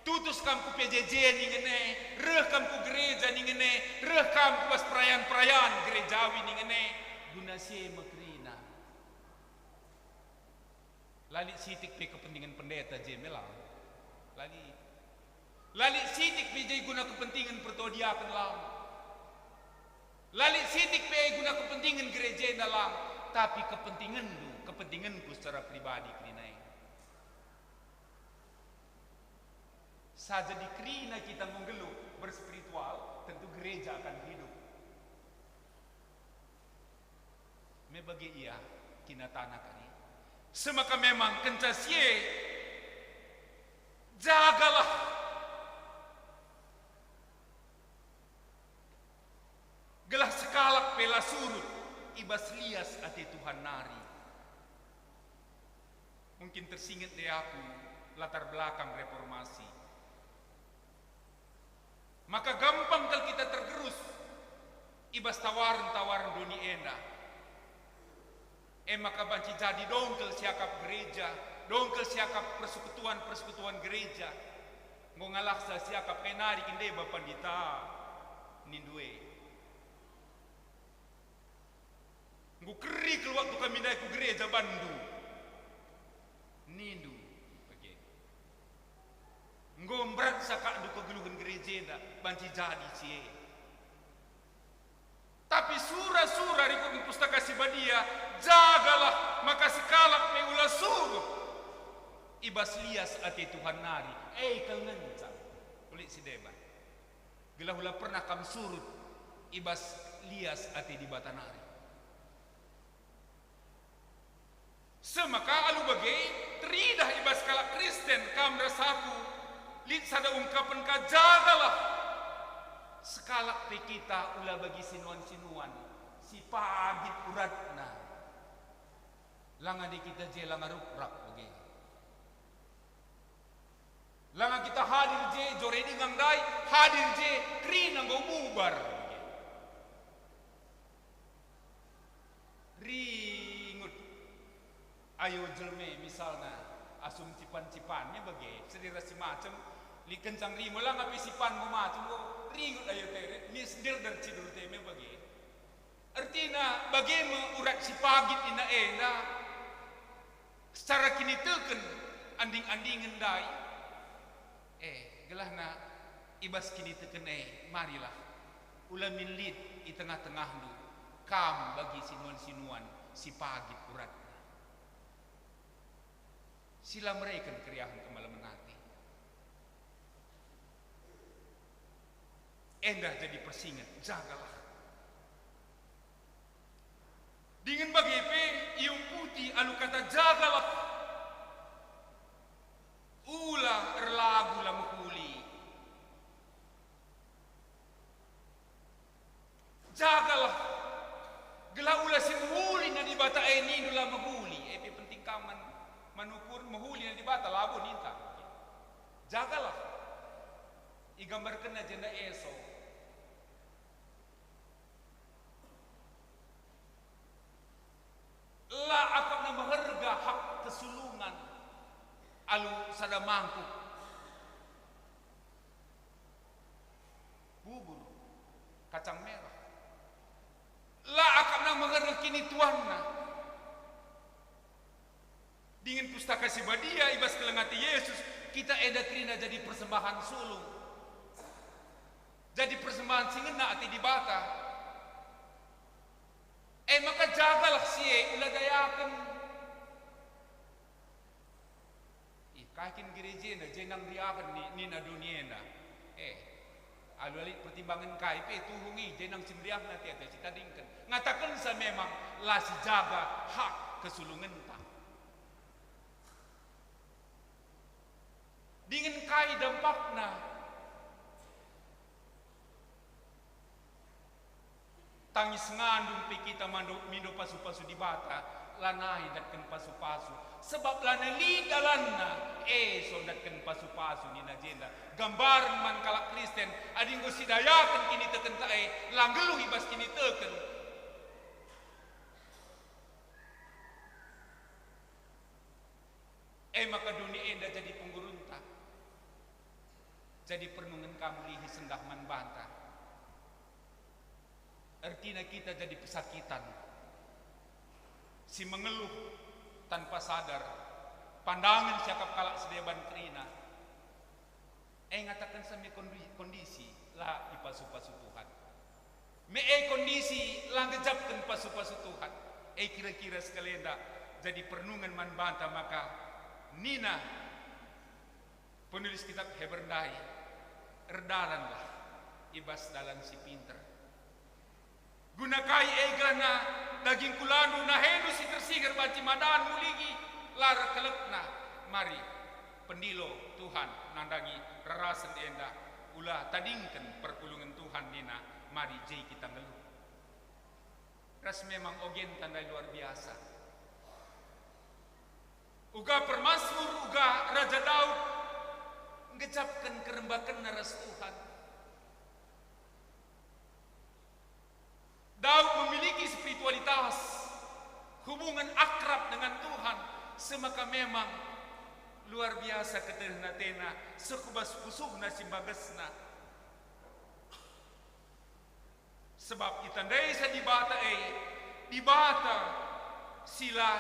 Tutus kam ku P J J ningen e. Reh kam ku gereja ningen e. Reh kam ku bas perayan-perayan gerejawi ningen e. Guna si e me kerina. La lit sitik pe kepentingan pendeta je me lang. La lit. La lit sitik pe je guna kepentingan pertua diaken lang. La lit sitik pe guna kepentingan gereja enda lang. Tapi kepentinganndu, kepentinganku secara pribadi kerina e. Saja dikerina kita nggo nggeluh berspiritual, tentu gereja akan hidup. Me bage ia kinatana kari. Semaka memang kenca si e, jagalah gelah sekalak pe la surut i bas lias ate Tuhan nari. Mungkin tersinget deh aku latar belakang reformasi. Maka gampang kal kita tergerus i bas tawaren-tawaren doni enda. E maka banci jadi dongkel siakap gereja, dongkel siakap persekutuan-persekutuan gereja. Enggo ngalahsa siakap kai nari kin deba pandita nindu e. Enggo keri kal waktu kami ndai ku gereja bandu. Nindu bage. Enggo mberat sakakndu kegeluhen gereja enda banci jadi si e. Tapi sura-sura rikutken Pustaka Si Badia, jagalah maka sekalak pe ula surut i bas lias ate Tuhan nari, e kal ngenca. Ulit si deban. Gelah ula pernah kam surut i bas lias ate Dibata nari. Semaka alu bage, teridah i bas kalak Kristen kam ras aku, lit sada ungkapen ka, jagalah sekalak pe kita ula bagi sinuan-sinuan, si pagit uratna. Langa di kita je langa rukrak bage. Langa kita hadir je, jore denga ndai, hadir je, kerina enggo mubar. Ringut. Ayo jelme misalna, asum cipan-cipan me bage, sedera si macem, lit kencang ringut, langa pe sipan enggo macem, enggo ringut ayo teret, mis ndirder cidur te me bage. Ertina bage me urat si pagit nina enda. Secara kiniteken anding-andingen ndai. Eh, gelahna i bas kiniteken e, marilah, ula min lit i tengah-tengahndu kam bagi sinuan-sinuan si pagit uratna, si la mereken keriahen kemalemen ate. Enda jadi persinget, jagalah. Dingen bage pe iumputi alu kata jagalah, ula erlagu la mehuli. Jagalah, gelah ula si mehuli na Dibata e nindu la mehuli. E pe penting kam man, man ukur mehuli na Dibata, labo ninta. Jagalah. Igambarkenna jenda eso. La akapna meherga hak kesulungan alu sada mangkuk bubur kacang merah. La akapna meherga kinituanna. Dingen Pustaka Si Badia i bas keleng ate Yesus, kita enda kerina jadi persembahan sulung, jadi persembahan si ngena ate Dibata. E maka jagalah si e, ula dayaken. Ih, kai kin gereja enda, jenang meriahen ni, nina doni enda. Eh, alu-alu pertimbangen kai pe tuhung i, jenang si meriahna ate-ate si tadingken. Ngatakensa memang la sijaga hak kesulungenta. Dingen kai dampakna? Tangis ngandung pe kita mando, mindo pasu-pasu Dibata, lanai ndatken pasu-pasu, sebab lanai lit dalanna, e so ndatken pasu-pasu nina jenda. Gambaren man kalak Kristen, adi enggo sidayaken kinitekenta e, la nggeluh i bas kiniteken. E maka doni enda jadi penggurunta, jadi pernungen ka mulihi sendah man banta. Ertina kita jadi pesakitan, si mengeluh tanpa sadar, pandangen siakap kalak si deban kerina. E ngatakenca me kondi-, kondisi la ipasu-pasu Tuhan. Me e kondisi la ngejapken pasu-pasu Tuhan. E kira-kira sekalenda jadi pernungen man banta maka nina penulis kitab Heber ndai, "Erdalanlah i bas dalan si pinter." Guna kai e? Gelah dagingku landu, nahendu si tersiher banci madan mulihi, la erkelekna. Mari, pendilo Tuhan nandangi rarasen enda, ula tadingken perpulungen Tuhan nina, mari je kita nggeluh. Ras memang ogenta ndai luar biasa. Uga permasmur, uga Raja Daud ngejapken kerembakenna ras Tuhan. Daud memiliki spiritualitas, hubungan akrab dengan Tuhan, semaka memang luar biasa ketehen atena, seh ku bas pusuhna si mbagesna. Sebab itandai sa Dibata e, Dibata si la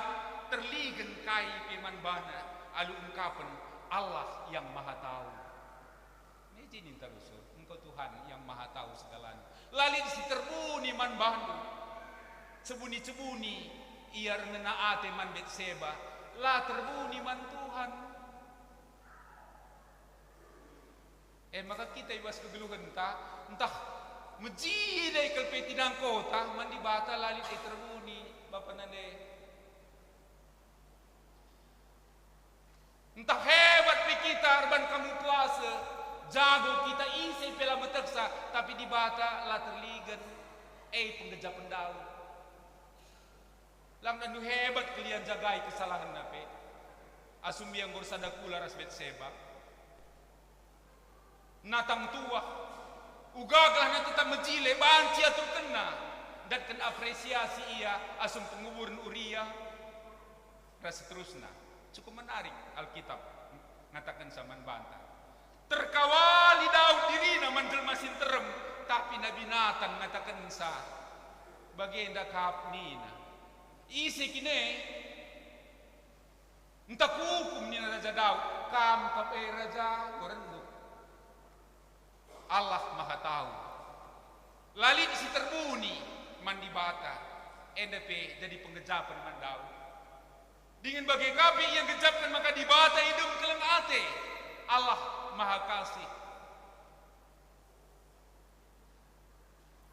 terligen kai pe man bana, alu ungkapen Allah yang Maha Tahu. Meji ninta rusur, engkau Tuhan yang Maha Tahu segalanya. La lit si terbuni man bandu. Cebuni-cebuni ia erngena ate man Betseba, la terbuni man Tuhan. E maka kita i bas kegeluhenta, ntah mejile kal pe tinangkota man Dibata, la lit e terbuni bapa nande. Ntah hebat pe kita erban kamu puasa, jago kita, ise pe la metehsa, tapi Dibata la terligen. E penggejapen Daud. Lang ndu hebat kelian jagai kesalahenna pe. Asum ia enggo ersada kula ras Betseba. Natang tuah, uga gelah tetap mejile, banci aturkenna, ndatken apresiasi ia asum penguburen Uria, ras seterusna. Cukup menarik Alkitab ngatakenca man banta. Terkawali Daud dirina man jelma si nterem, tapi Nabi Natan ngatakenca, bagenda kap nina, "Ise kin e?" Ntah kuhukum nina Raja Daud, kam kap e Raja, enggo renduk. Allah Maha Tahu. La lit si terbuni man Dibata, enda pe jadi penggejapen man Daud. Dingen bage ka pe ia ngejapken maka Dibata idem keleng ate, Allah Maha Kasih.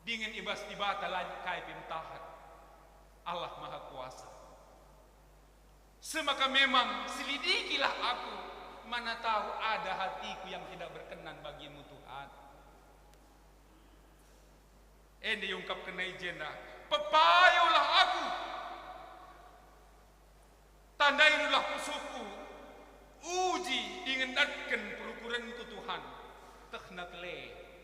Dingen i bas Dibata la lit kai pe metahat. Allah Maha Kuasa. Semaka memang selidikilah aku, mana tahu ada hatiku yang tidak berkenan bagimu, Tuhan. Enda iungkapkenna i jenda, pepayolah aku. Tandailah pusuhku, uji dingen ndatken perukurenku, Tuhan. Tehna kele,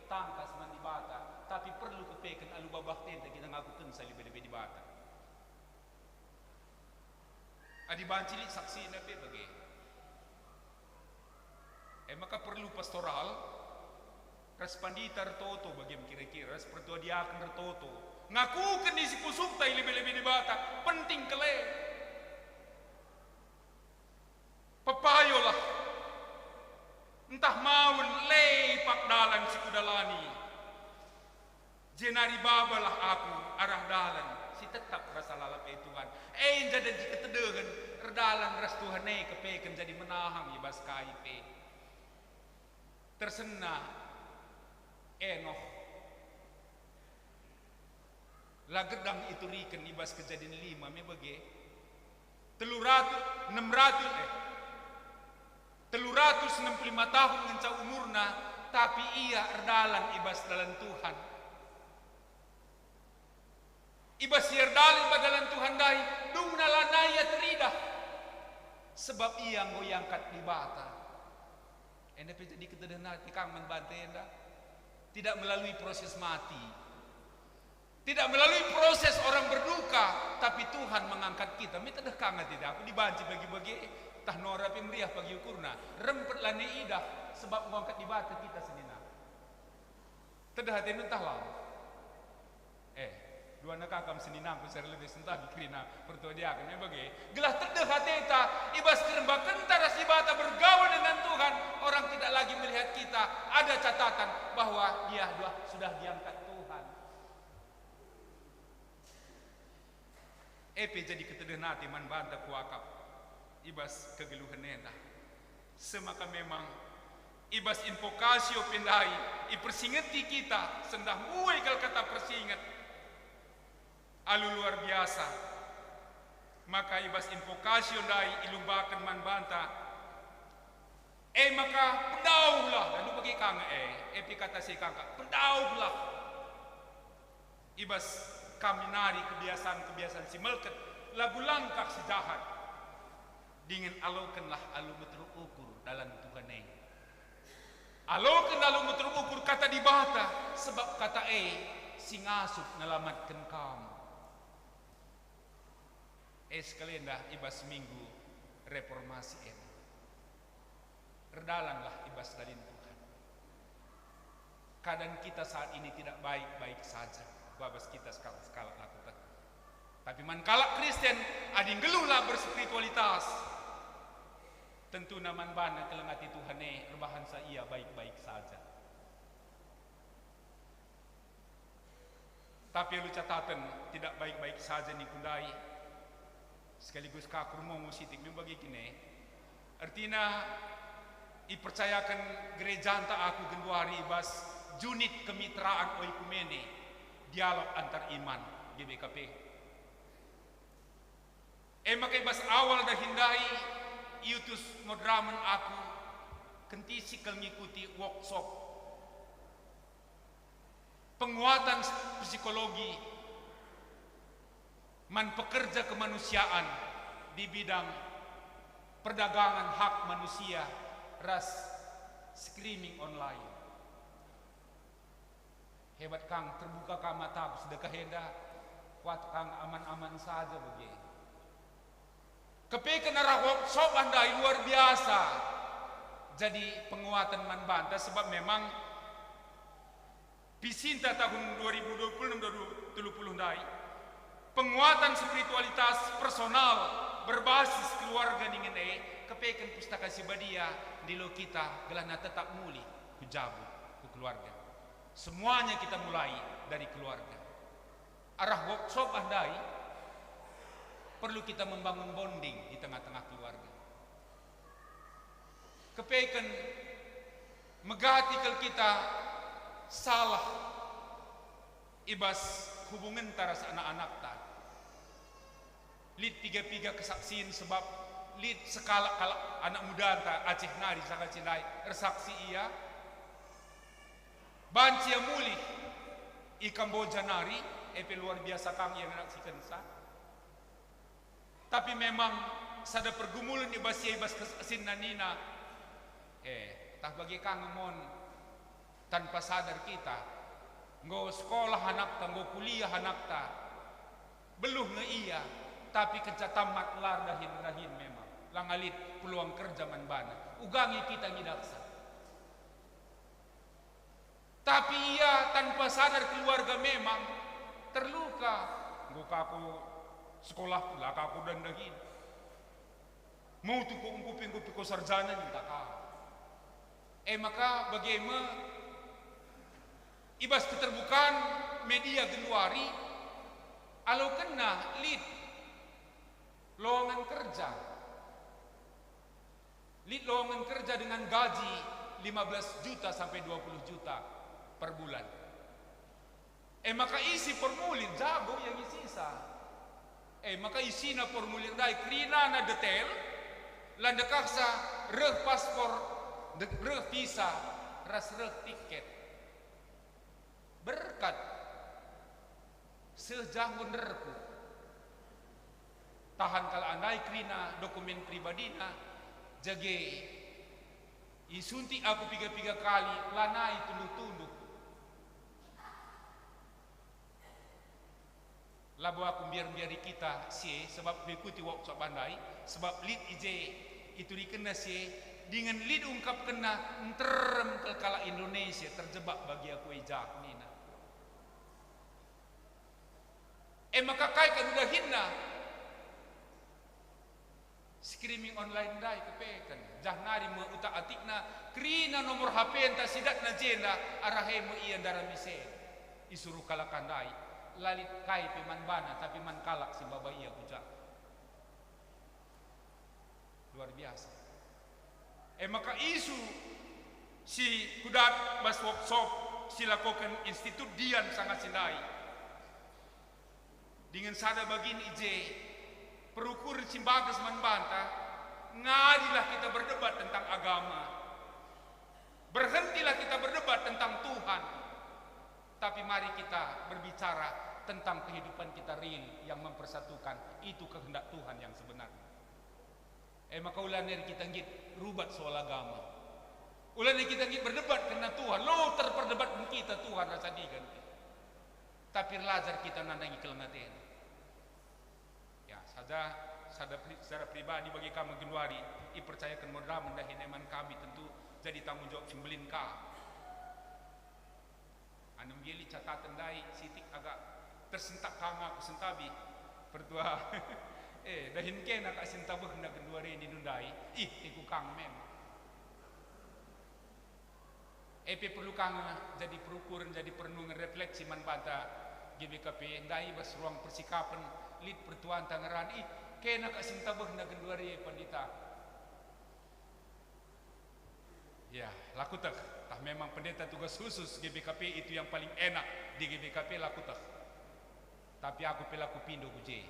tangkas man Dibata, tapi perlu kepeken alu babah tenta kita ngakukenca lebe-lebe Dibata. Adi banci lit saksina pe bage. E maka perlu pastoral ras pandita ertoto bagem kira-kira, ras pertua diaken ertoto. Ngakuken isi pusuhta i lebe-lebe Dibata, penting kele. Pepayolah, ntah mawen le ipak dalan si kudalani. Jenari babalah aku arah dalan si tetap ras lalap e Tuhan. E nja jadi ketedehen, erdalan ras Tuhan e kepeken jadi menahang i bas kai pe. Tersena Enoh. La gedang ituriken i bas Kejadin lima me bage. Telu ratus, enem ratus, eh, telu ratus enem puluh lima tahun ngenca umurna, tapi ia erdalan i bas dalan Tuhan. I bas ia erdalan i bas dalan Tuhan ndai, dungna lanai ia teridah, sebab ia enggo iangkat Dibata. Enda pe jadi ketedehen ate kang man banta enda. Tidak melalui proses mati. Tidak melalui proses orang berduka, tapi Tuhan mengangkat kita. Mitedeh kang ate aku dibanci bagi-bagi, Ntah nora pe meriah pagi ukurna, rempet lanai idah, sebab enggo angkat Dibata kita senina. Tedeh atendu ntah la? Eh, duana ka kam seninangku, seri lebih sentah kerina pertua diaken, eh, bage. Gelah tedeh ateta, i bas kerembakenta ras Dibata, bergaul dengan Tuhan, orang tidak lagi melihat kita, ada catatan bahwa dia sudah, sudah diangkat Tuhan. E pe jadi ketedehen ate man banta kuakap i bas kegeluhen enda. Semaka memang i bas invokasio pe ndai ipersingeti kita, sendah mbue kal kata persinget alu luar biasa. Maka i bas invokasio ndai ilumbaken man banta, e maka pedauhlah, lalu bage ka nge e, e pe kata si kangka, pedauhlah. I bas kami nari kebiasaan-kebiasaan si melket, lagu langkah si jahat, dingen alokenlah alu meteruk ukur dalan Tuhan e. Aloken alu meteruk ukur kata Dibata, sebab kata e si ngasup nelamatken kam. E sekalenda i bas Minggu Reformasi enda, erdalanlah i bas dalan Tuhan. Keadaan kita saat ini tidak baik-baik saja, babas kita sekalak-sekalak lako teh. Tapi man kalak Kristen, adi nggeluhlah berspiritualitas, tentuna man bana keleng ate Tuhan e erbahansa ia baik-baik saja. Tapi alu cataten, tidak baik-baik saja ningku ndai, sekaligus ka kurmongo sitik me bage kin e. Ertina, ipercayaken gerejanta aku genduari i bas Junit Kemitraan Oikumene, Dialog Antar Iman, G B K P. E maka i bas awal dahin ndai iutus moderamen aku kentisi kal ngikuti workshop penguatan psikologi man pekerja kemanusiaan di bidang perdagangan hak manusia ras screening online. Hebat kang, terbuka kang mataku sedekah enda, kuat kang aman-aman saja bage. Kepeken arah workshop ndai luar biasa jadi penguatan man banta, sebab memang visinta tahun dua ribu dua puluh enam dua ribu tiga puluh ndai, penguatan spiritualitas personal berbasis keluarga ningen e, kepeken Pustaka Si Badia ndilo kita gelahna tetap mulih ku jabu, ku keluarga. Semuanya kita mulai dari keluarga. Arah workshop ah ndai, perlu kita membangun bonding di tengah-tengah keluarga. Kepeken megati kal kita salah i bas hubungenta ras anak-anakta. Lit piga-piga kesaksin, sebab lit sekalak-kalak anak mudanta Aceh nari sanga si ndai ersaksi ia. Banci ia mulih i Kamboja nari, e pe luar biasa kang ia ngenanami kenca. Tapi memang sada pergumulen i bas ia, i bas kesaksinna nina, eh, tah bage kang mon tanpa sadar kita. Enggo sekolah anakta, enggo kuliah anakta, beluh nge ia, tapi kenca tamat la erdahin-dahin memang, langa lit peluang kerja man bana. Uga nge kita ngidahsa. Tapi ia tanpa sadar keluarga memang terluka. Enggo ka ku sekolah, la ka ku erdahin-dahin. Mau tuku engkupi-engkupi ko sarjana ninta ka. E maka bage me i bas keterbukaan media genduari, alokenna lit lowongan kerja. Lit lowongan kerja dengan gaji lima belas juta sampai dua puluh juta per bulan. E maka isi formulir, jago ia ngisisa. E maka isina formulir ndai, kerinana detail, la ndekahsa reh paspor, de-, reh visa, ras reh tiket. Berkat seh jah enggo nderku. Tahan kalak ndai kerina dokumen pribadina, jage isuntik aku piga-piga kali, lanai tunduh-tunduh. Labo aku mbiar-mbiari kita si e, sebab mengikuti workshop ndai, sebab lit i je Iturikenna si e, dingen lit ungkapkenna, "Nterem kal kalak Indonesia terjebak bagi aku e jah," nina. E maka kai kal dahinna? Streaming online ndai kepeken, jah nari me utak-atikna, kerina nomor H P-nta sidatna jenda, arah e me ia ndaram ise. Isuruh kalak ndai, la lit kai pe man bana, tapi man kalak si maba ia ku jah. Luar biasa. E maka isu si kudat bas workshop si lakoken Institut Dian sanga si ndai. Dingen sada bagin i je, perukuren si mbages man banta, ngadilah kita berdebat tentang agama. Berhentilah kita berdebat tentang Tuhan. Tapi mari kita berbicara tentang kehidupan kita real yang mempersatukan. Itu kehendak Tuhan yang sebenarnya. E maka ula nari kita nggit rubat soal agama. Ula nari kita nggit berdebat kerna Tuhan. Lo terperdebatken kita Tuhan rasa digan. Tapi erlajar kita nandangi keleng atena. Ya, sada, sada pri-, secara pribadi bagi kami genduari, ipercayaken moderamen dahin e man kami tentu jadi tanggung jawab si mbelin ka. Anem gia lit cataten ndai sitik agak tersentak ka nga aku sentabi. Pertua, eh, dahin kena kak si ntabehna genduari nindu ndai. Ih, iku kang memang. E pe perlu ka nge jadi perukuren, jadi perenungen, refleksi man banta G B K P, ndai bas ruang persikapen, lit pertuanta ngeran, ih, kena kak si ntabehna genduari e, Pandita. Ya, la kueteh, tah memang pendeta tugas khusus G B K P itu yang paling enak di G B K P, la kueteh. Tapi aku pe la kupindo ku je.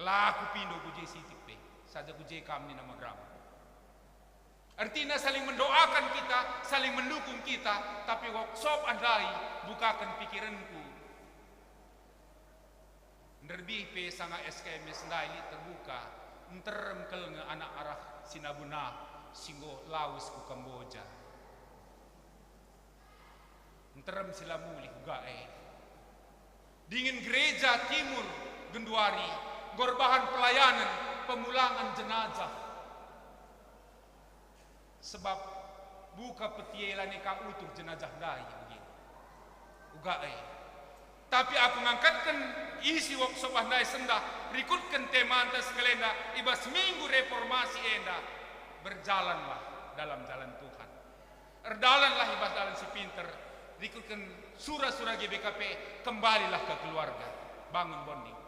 La kupindo ku je sitik pe, saja ku je kam nina moderamen. Ertina saling mendoakan kita, saling mendukung kita, tapi workshop ndai bukaken pikirenku. Nderbih pe sanga S K M S ndai lit terbuka, nterem kal nge anak arah Sinabuna si enggo lawes ku Kamboja. Nterem si la mulih uga e. Dingen gereja Timur genduari enggo erbahan pelayanen pemulangan jenazah. Sebab buka peti e lanai ka utuh jenazah ndai, begin. Uga e. Tapi aku ngangkatken isi workshop ndai sendah, rikutken temanta sekalenda i bas Minggu Reformasi enda, berjalanlah dalam jalan Tuhan. Erdalanlah i bas dalan si pinter, rikutken sura-sura G B K P, kembalilah ke keluarga, bangun bonding.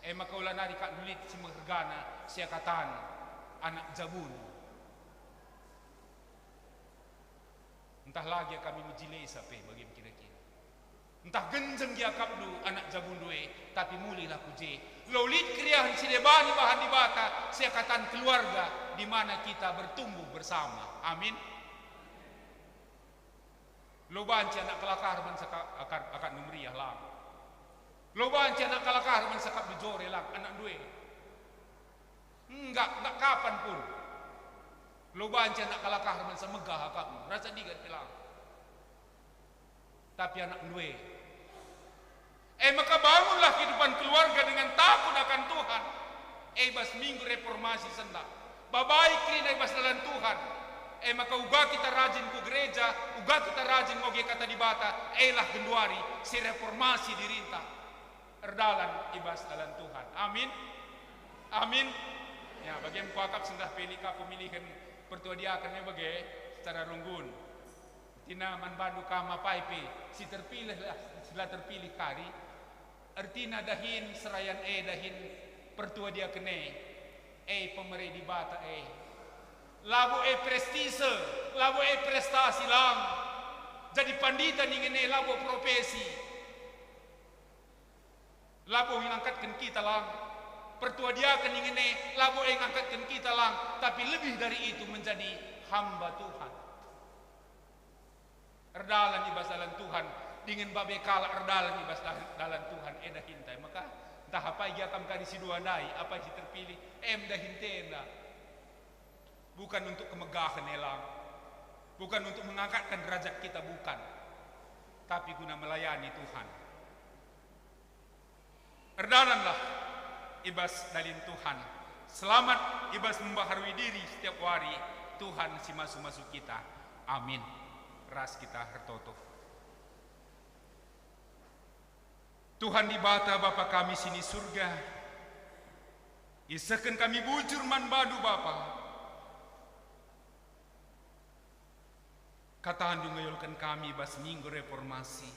E maka ula nari kak ndu lit si mehergana, siakatan anak jabun. Ntah la gia kami mejilesa pe bagin kira-kira. Ntah genjeng gia akapndu anak jabundu e, tapi mulihlah ku je. Lo lit keriahen si deban ibahan Dibata, siakatan keluarga di mana kita bertumbuh bersama. Amin. Lo banci anak kelakar man saka-, akar, akapndu meriah lang. Lo banci anak kelakar man akapndu jore lang, anakndu e. Enggak, enggak kapan pun. Lo banci anak kelakar man semegah akapndu, rasa digan pe lang. Tapi anakndu e. E maka bangunlah kehidupan keluarga dengan takut akan Tuhan. E bas Minggu Reformasi sendah. Babai kerina i bas dalan Tuhan. E maka uga kita rajin ku gereja, uga kita rajin ngoge kata Dibata, elah genduari si reformasi dirinta. Erdalan i bas dalan Tuhan. Amin. Amin. Ya, bagi kuakap sendah pe lit ka pemilihen pertua diaken e bage secara runggun. Ertina man bandu kam apai pe, si terpilih lah, si la terpilih kari. Ertina dahin serayan e, dahin pertua diaken e, e pemere Dibata e. Labo e prestise, labo e prestasi lang. Jadi pandita ningen e labo profesi. Labo ngangkatken kita lang. Pertua diaken ningen e labo e ngangkatken kita lang, tapi lebih dari itu menjadi hamba Tuhan. Erdalan i bas dalan Tuhan, dingen babe kalak erdalan i bas dah-, dalan Tuhan, e dahinta. Maka ntah apai gia kam kari si dua ndai, apai si terpilih, em dahinta enda. Bukan untuk kemegahen e lang, bukan untuk mengangkatkan derajat kita, bukan, tapi guna melayani Tuhan. Erdalanlah i bas dalan Tuhan. Selamat i bas membaharui diri setiap wari, Tuhan si masu-masu kita. Amin. Ras kita ertoto. Tuhan Dibata, Bapa kami si ni Surga, isehken kami bujur man baNdu, Bapa. KataNdu ngeyolken kami bas Minggu Reformasi.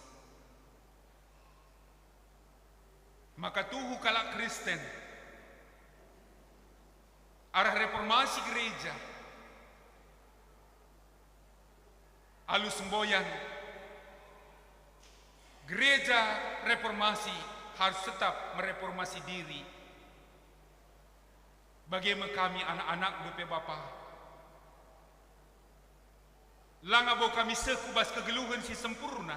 Maka tuhu kalak Kristen arah reformasi gereja. Alu semboyan, gereja reformasi harus tetap mereformasi diri. Bage me kami anak-anakNdu pe, Bapa. Langa bo kami seh ku bas kegeluhen si sempurna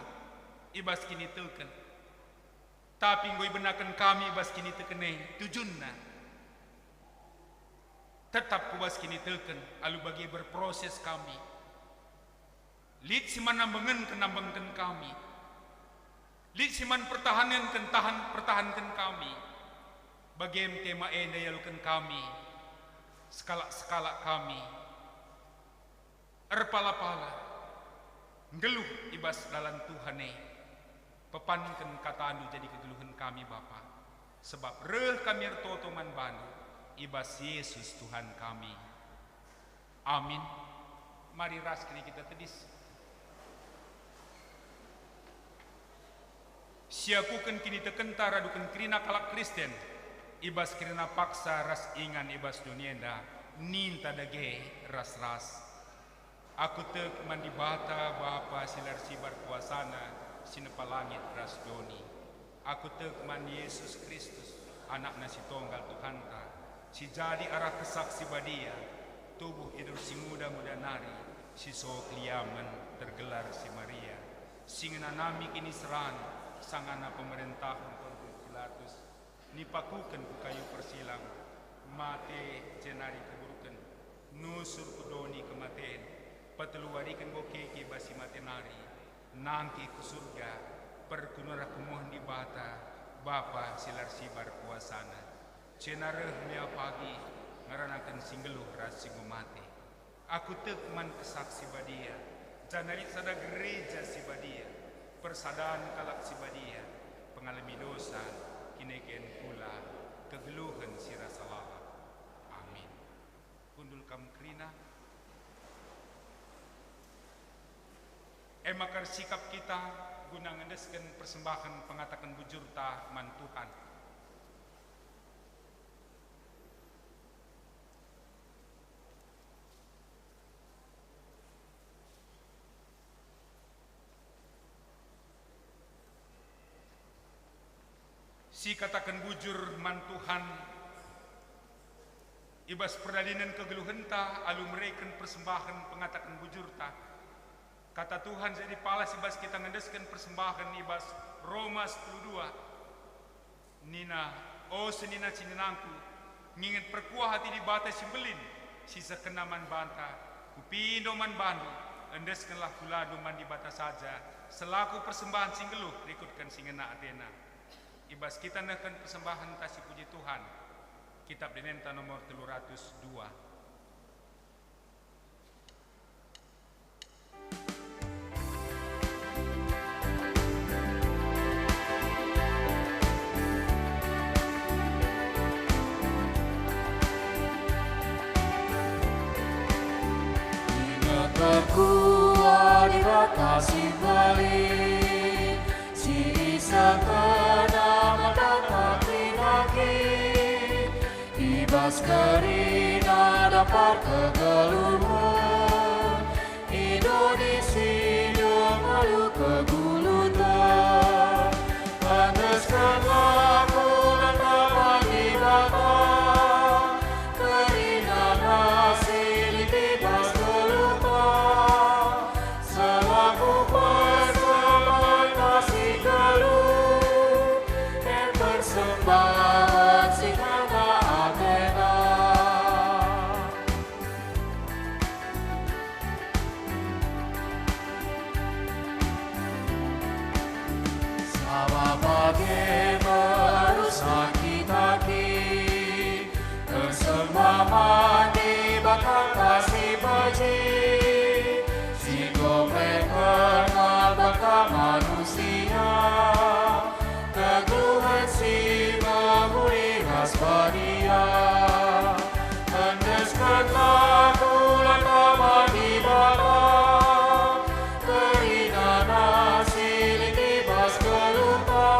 i bas kiniteken, tapi enggo ibenaken kami i bas kiniteken e tujunna. Tetap ku bas kiniteken alu bage berproses kami. Lit si man nambengenken, nambengenken kami. Lit si man pertahanenken, tahan, pertahanken kami. Bage me tema enda ialoken kami, sekalak-sekalak kami. Erpala-pala, nggeluh i bas dalan Tuhan e. Pepanken KataNdu jadi kegeluhen kami, Bapa, sebab reh kami ertoto man baNdu i bas Yesus Tuhan kami. Amin. Mari ras kerina kita tedis. Siakuken kinitekenta raduken kerina kalak Kristen, i bas kerina paksa ras ingan i bas doni enda, ninta dage ras-ras. Aku tek man Dibata, Bapa si la ersibar kuasaNa, si nepa langit ras doni. Aku tek man Jesus Kristus, AnakNa si Tonggal Tuhanta, si jadi arah Kesah Si Badia, tubuh i Dor si Nguda-nguda nari, si so keliamen, tergelar si Maria, si ngenanami kiniseran, sangana pemerentahen Pontius Pilatus, nipakuken ku kayu persilang, mate jenari kuburken, nusur ku doni kematen, peteluwariken enggo keke bas si mate nari, nangkih ku Surga, perkunen arah kemuhen Dibata, Bapa si la ersibar kuasaNa. Jenari reh mea pagi, ngeranaken si nggeluh ras si enggo mate. Aku tek man Kesah Si Badia, janah lit sada gereja si badia, persadan kalak si badia, pengalemi dosa, kineken kula, kegeluhen si rasa lalap. Amin. Kundul kam kerina. E maka ersikap kita guna ngendesken persembahen pengataken bujurta man Tuhan. Sikataken bujur man Tuhan i bas perdalinen kegeluhenta alu mereken persembahen pengataken bujurta. Kata Tuhan jadi palas i bas kita ngendesken persembahen i bas Roma sepuluh dua. Nina, "O senina-seninangku, ngingen perkuah ate Dibata si mbelin, si sehkenna man banta, kupindo man bandu, endeskenlah kulandu man Dibata saja, selaku persembahen si nggeluh rikutken si ngena atena." I bas kita nehken persembahenta si puji Tuhan, Kitab Denenta nomor telu ratus dua. Inget perkuah Dibata si mbelin, si isehkenNa man banta kerina kin. I bas kerina dampar kegeluhen, i doni si dem alu keguluten. Endeskenlah kulandu man Dibata, kerina si lit i bas geluhta, selaku persembahen si nggeluh, en persembahen si ngena atena. Sabap bage me arusna kita kin, ersembahen Laku lantama Dibata, kerinana si lit i bas geluhta,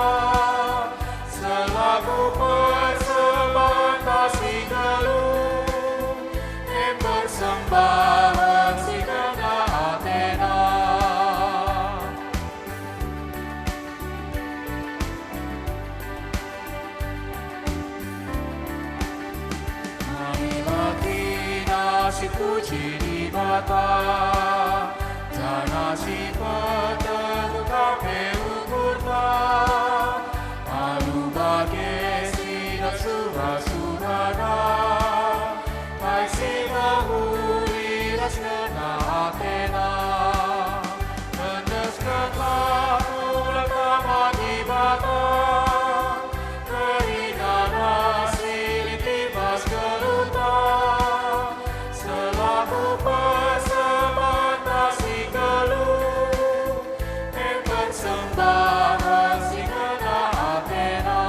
selaku persembahen si geluh, e persembahen si ngena ateNa. Marilah kerina si puji Dibata, janah si peteguhken pe ukurta, alu bage si dat sura-surana, kai si mehuli ras ngena atena. Endeskenlah pulang tama Dibata, kerinana si lit i bas geluhta, selaku persembahen si geluh, e persembahen si ngena atena.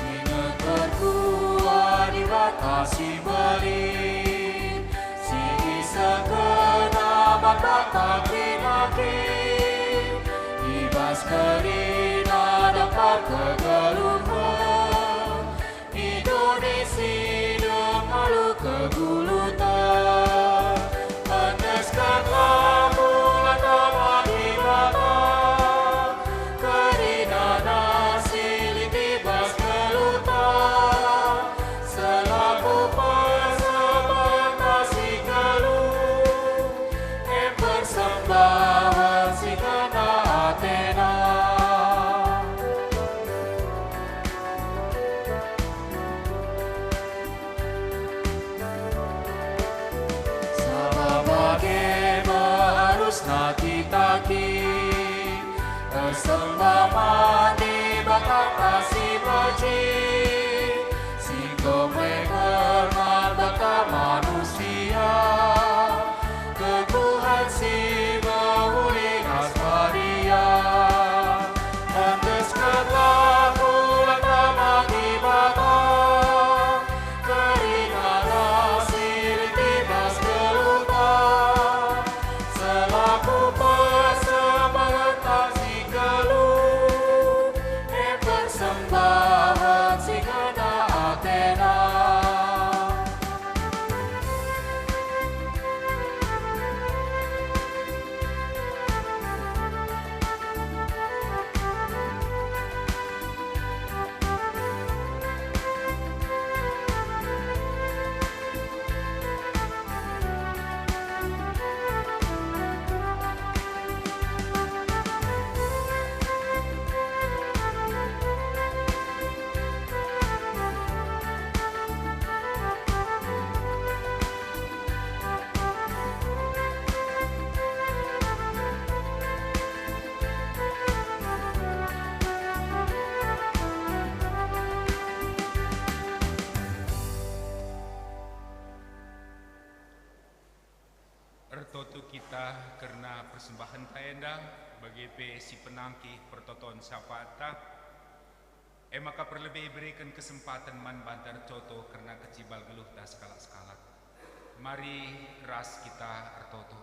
Inget perkuah Dibata si mbelin, si isehkenNa man banta kin-kin, i bas kerina dampar kegeluhen, i doni si dem alu keguluten. Endeskenlah pulang tama Dibata, kerinana si lit i bas geluhta, selaku persembahen si geluh, e persembahen si ngena atena. Sabap bage me arusna kita kin ersembah man Dibatanta si mejin, si enggo mereken man banta manusia kegeluhen si mehuli ras badia. Endeskenlah pulang tama Dibata, kerinana si lit i bas geluhta, selaku persembahen si geluh, e persembahen si ngena atena. Ertoto kita kerna persembahenta enda, bage pe si penangkih pertoton syafaatta. E maka perlebe ibereken kesempaten man banta ertoto kerna kecibal geluhta sekalak-sekalak. Mari ras kita ertoto.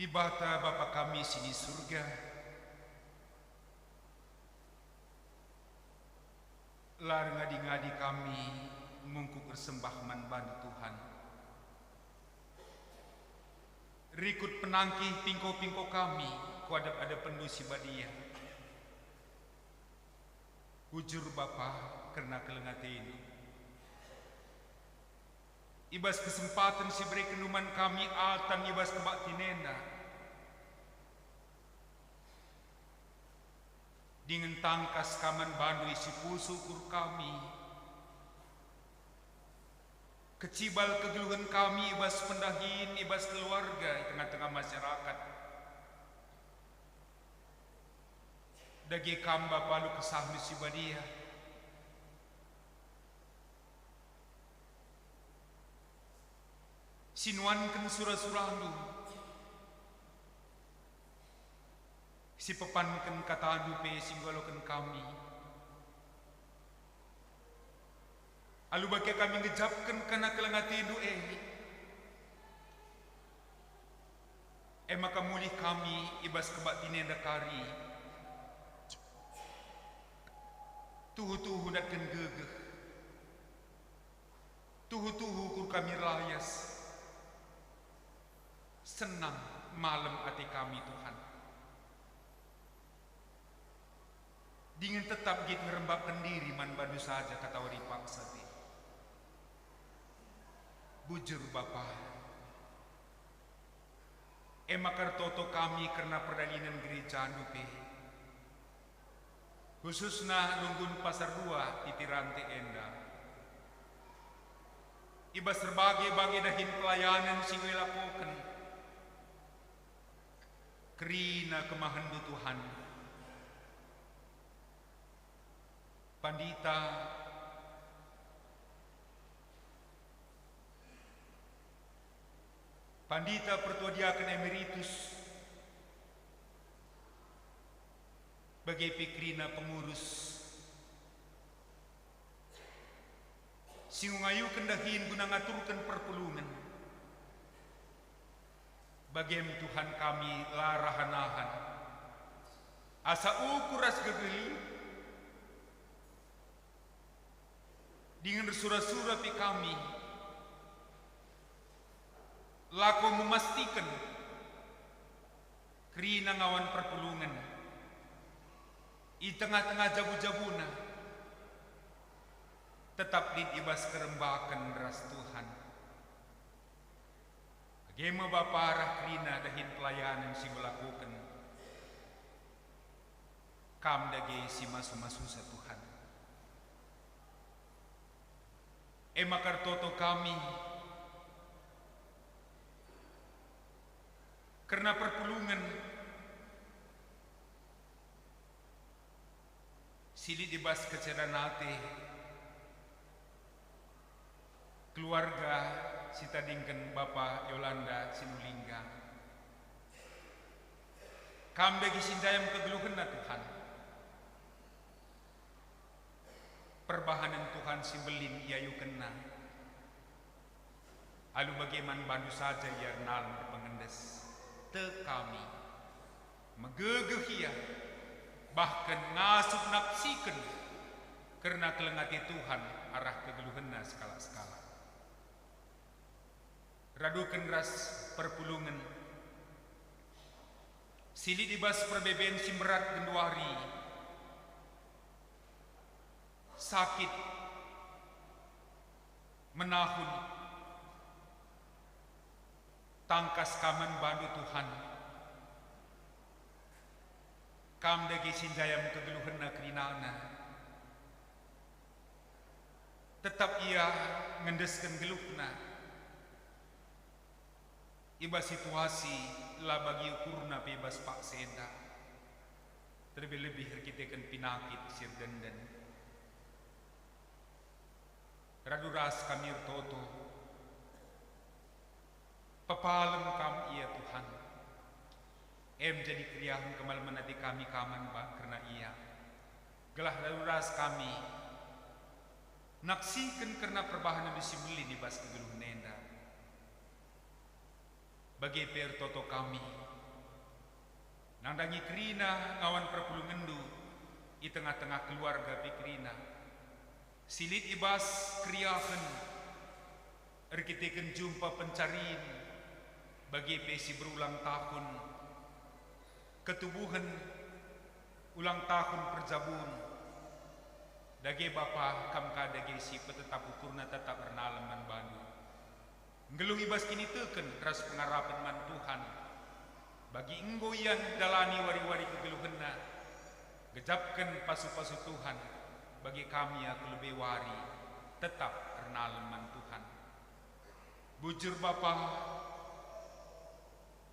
Dibata Bapa kami si ni Surga, la ngadi-ngadi kami mungkuk ersembah man bandu Tuhan. Rikut penangkih pingko-pingko kami ku adep-adepenNdu si badia. Bujur Bapa, kerna keleng ateNdu. I bas kesempaten si iberekenNdu man kami atan i bas kebaktin enda, dingen tangkas ka man bandu isi pusuh ukur kami, kecibal kegeluhen kami i bas pendahin, i bas keluarga, i tengah-tengah masyarakat. Dage Kam, Bapa, alu KesahNdu si badia, si nuanken sura-suraNdu, si pepanken kataNdu pe si nggaloken kami. Alu bage kami ngejapken kerna keleng ateNdu e, e maka mulih kami i bas kebaktin enda kari. Tuhu-tuhu ndatken gegeh, tuhu-tuhu ukur kami erlayas, senang, malem ate kami, Tuhan. Dingen tetap nggit ngerembakken diri man bandu saja katawari paksa pe. Bujur Bapa, e maka ertoto kami kerna perdalanen gerejaNdu pe, khususna runggun Pasar Dua Pitirante enda. I bas erbage-bage dahin pelayanen si enggo ilakoken, kerina kemahenNdu, Tuhan. Pandita, Pandita Pertua Diaken Emeritus, bage pe kerina pengurus, si ngayuken dahin guna ngaturken perpulungen. Bagem Tuhan kami la rahan-ahan, asa ukur ras gegeh lit, dingen ersura-sura pe kami, lako memastiken kerina ngawan perpulungen i tengah-tengah jabu-jabuna tetap lit i bas kerembaken ras Tuhan. Bage me Bapa, arah kerina dahin pelayanen si enggo ilakoken, Kam dage si masu-masusa, Tuhan. E maka ertoto kami kerna perpulungen si lit i bas kecedan ate, keluarga si itadingken Bapa Yolanda Sinulingga. Kam dage si njayam kegeluhenna, Tuhan. Perbahanen Tuhan si mbelin iayukenna. Alu bage man bandu saja ia ernalem erpengendes. Tek kami, megegeh ia, bahken ngasup naksiken kerna keleng ate Tuhan arah kegeluhenna sekalak-sekalak. Raduken ras perpulungen si lit i bas perbeben si mberat genduari, sakit, menahun, tangkas ka man bandu, Tuhan. Kam dage si njayam kegeluhenna kerinana. Tetap ia ngendesken geluhna i bas situasi la bagi ukurna pe i bas paksa enda, terlebih-lebih erkiteken pinakit si erdenden. Radu ras kami ertoto, pepalem Kam ia, Tuhan. Em jadi keriahen kemalemen ate kami ka man ba kerna ia, gelah radu ras kami naksiken kerna perbahanen si mbelin i bas kegeluhen enda. Bage pe ertoto kami, Nandangi kerina ngawan perpulungenndu i tengah-tengah keluarga pe kerina, si lit i bas keriahen erkiteken jumpa pencarin, bage pe si berulang tahun ketubuhen, ulang tahun perjabun. Dage Bapa, kam ka dage si petetap ukurna tetap ernalem man bandu. Nggeluh i bas kiniteken ras pengarapen man Tuhan, bagi enggo ia ndalani wari-wari kegeluhenna, gejapken pasu-pasu Tuhan, bagi kam ia ku lebe wari tetap ernalem man Tuhan. Bujur Bapa,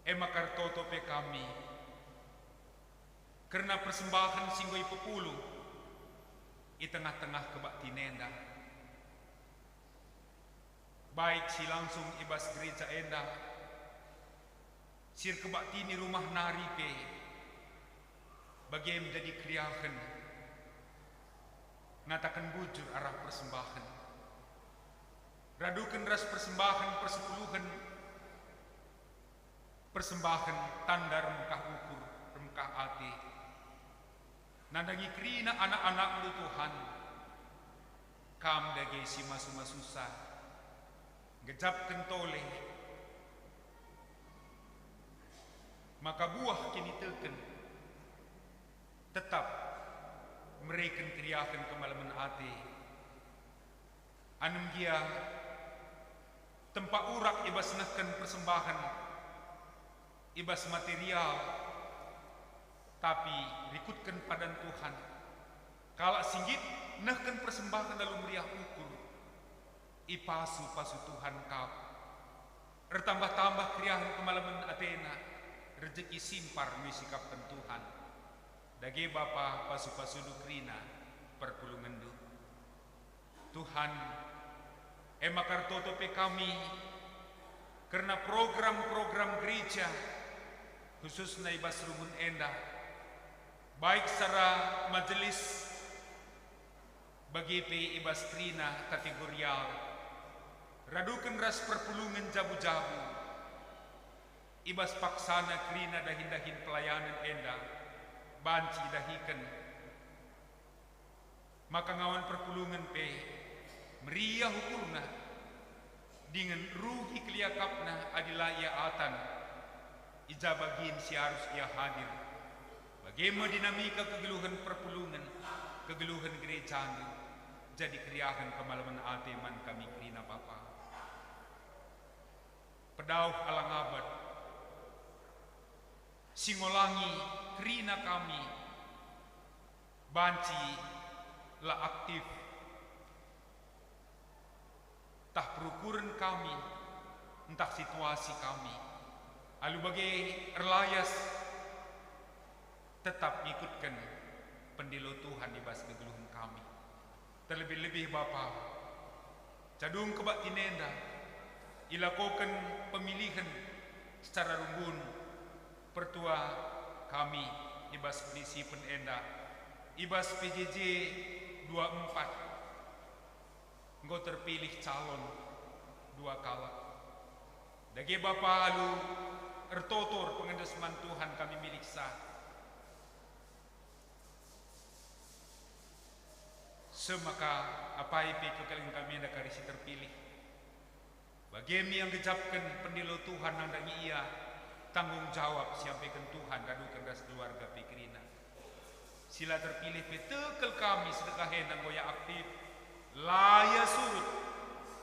e maka ertoto pe kami kerna persembahen si enggo ipepulung i tengah-tengah kebaktin enda, baik si langsung i bas gereja enda, si erkebaktin i rumah nari pe, bage menjadi keriahen ngataken bujur arah persembahen. Raduken ras persembahen persepuluhen, persembahen tanda rengkah ukur, rengkah ate. Nandangi kerina anak-anakndu, Tuhan, kam dage si masu-masusa, ngejapken tole, maka buah kiniteken tetap mereken keriahen kemalemen ate. Anem gia tempa urak i bas nehken persembahen, i bas material, tapi rikutken padan Tuhan. Kalak si nggit nehken persembahen alu meriah ukur, ipasu-pasu Tuhan kap. Ertambah-tambah keriahen kemalemen atena, rejeki simpar me isikapken Tuhan. Dage Bapa, pasu-pasundu kerina perpulungenndu. Tuhan, e maka ertoto pe kami kerna program-program gereja, khususna i bas rumun enda, baik secara majelis, bage pe i bas kerina kategorial, raduken ras perpulungen jabu-jabu, i bas paksana kerina dahin-dahin pelayanen enda banci idahiken. Maka ngawan perpulungen pe meriah ukurna, dingen rugi keliakapna adi la ia atan, i ja bagin si arus ia hadir. Bage me dinamika kegeluhen perpulungen, kegeluhen gerejandu, jadi keriahen kemalemen ate man kami kerina Bapa. Pedauh alang abet, si ngolangi kerina kami, banci la aktif, tah perukuren kami, ntah situasi kami, alu bage erlayas, tetap ngikutken pendilo Tuhan i bas kegeluhen kami. Terlebih-lebih Bapa, cadung kebaktin enda ilakoken pemilihen secara rumbun pertua kami i bas penisipen enda, i bas P J J dua empat enggo terpilih calon dua kalak. Dage Bapa alu ertoto erpengendes man Tuhan kami miliksa. Semaka apai pe kekelengen kami enda kari si terpilih. Bage me ia ngejapken pendilo Tuhan nandangi ia tanggung jawab si ampeken Tuhan raduken ras keluarga pe kerina. Si la terpilih pe tekel kami sedekah enda enggo ia aktif, la ia surut,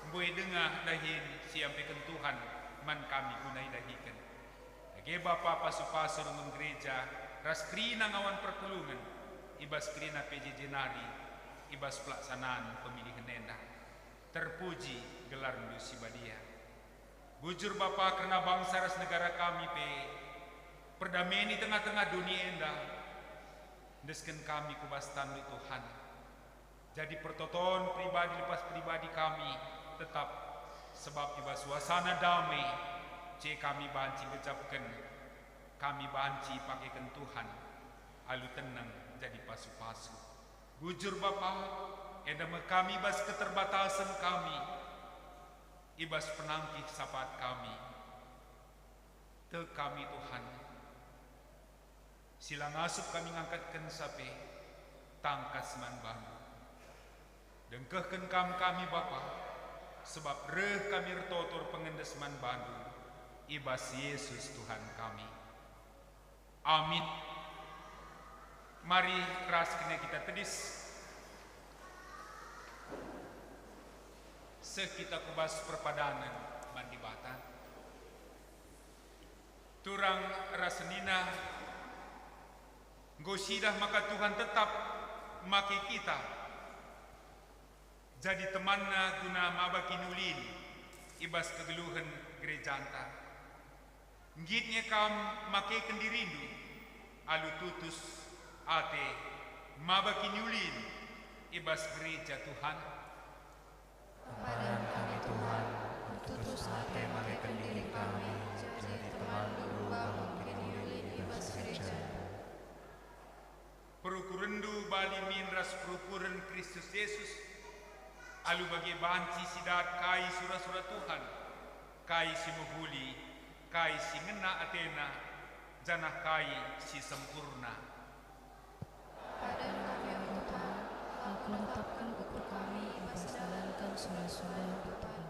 enggo ia denga dahin si ampeken Tuhan man kami guna idahiken. Dage Bapa pasu-pasu rumun gereja ras kerina ngawan perpulungen, i bas kerina P J J nari, i bas pelaksanaan pemilihen enda. Terpuji gelarNdu si badia. Bujur Bapa kerna bangsa ras negara kami pe, perdamen i tengah-tengah doni enda, endesken kami ku bas tanNdu Tuhan. Jadi pertoton pribadi lepas pribadi kami tetap, sebab i bas suasana damai, je kami banci ngejapken, kami banci pakeken Tuhan, alu teneng jadi pasu-pasu. Bujur Bapa, enda me kami bas keterbatasen kami, i bas penangkih sapat kami. Tek kami Tuhan, Si la ngasup kami ngangkatkenca pe, tangkas man bandu. Dengkehken Kam kami, Bapa, sebab reh kami ertotor pengendes man bandu i bas Jesus Tuhan kami. Amin. Mari ras kene kita tedis, seh kita ku bas perpadanen man Dibata. Turang ras senina, enggo sidah maka Tuhan tetap make kita jadi temanNa guna maba kiniulin i bas kegeluhen gerejanta. Nggit nge kam makeken dirindu alu tutus ate maba kiniulin i bas gereja Tuhan? Padan kami, Tuhan, ertutus ate makeken diri kami jadi temanNdu maba kiniulin i bas gerejaNdu. PerukurenNdu bali min ras perukuren Kristus Jesus, alu bage banci sidat kai sura-sura Tuhan, kai si mehuli, kai si ngena ateNa, janah kai si sempurna. Padan kami, o Tuhan, aku netapken ukur kami i bas ndalanken sura-suraNdu, Tuhan,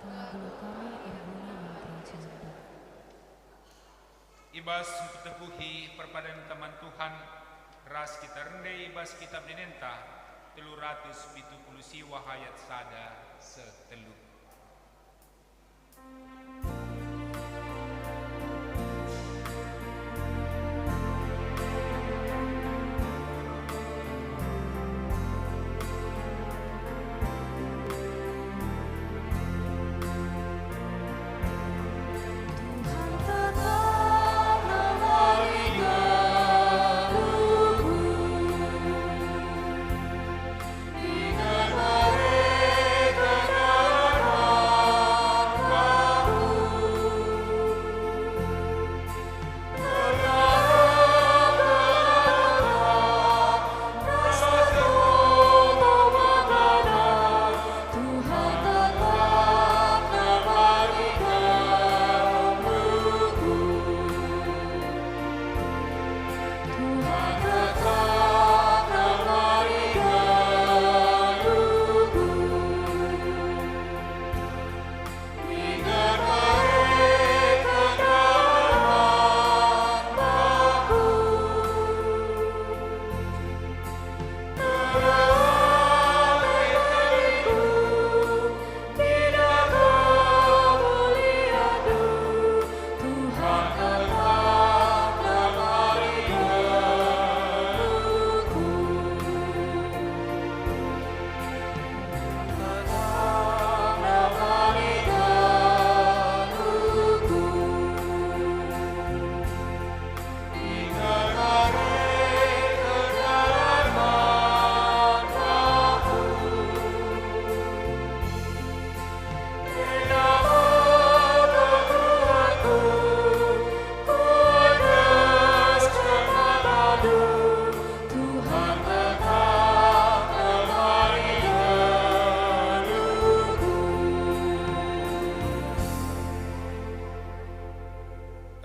gelah geluh kami erguna man kerajanNdu. I bas mpeteguhi perpadan teman Tuhan, ras kita rende i bas Kitab Nenenta telu ratus pitu puluh siwa ayat sada seh telu.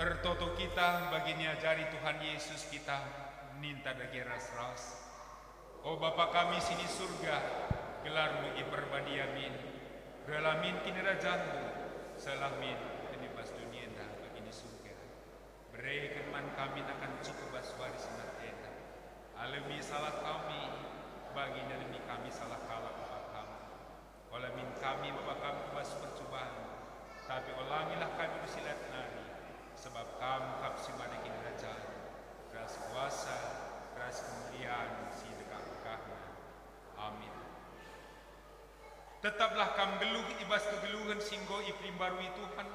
Ertoto kita bagi niajari Tuhan Yesus kita ninta dage ras-ras. O Bapa kami si ni Surga, gelarNdu iperbadia min. Rehlah min kinirajanNdu, sehlah min i bas doni enda bagi ni Surga. Bereken man kami nakan cukup bas wari si mate enda. Alemi salah kami, bagi nalemi kami salah kalak man kami. Ola min kami maba kami ku bas percuban, tapi olangilah kami ku si lat nari, sebab Kam kap si mada kinirajan, ras kuasa, ras kemulian si ndekah-ndekahna. Amin. Tetaplah kam nggeluh i bas kegeluhen si enggo ipelimbarui Tuhan,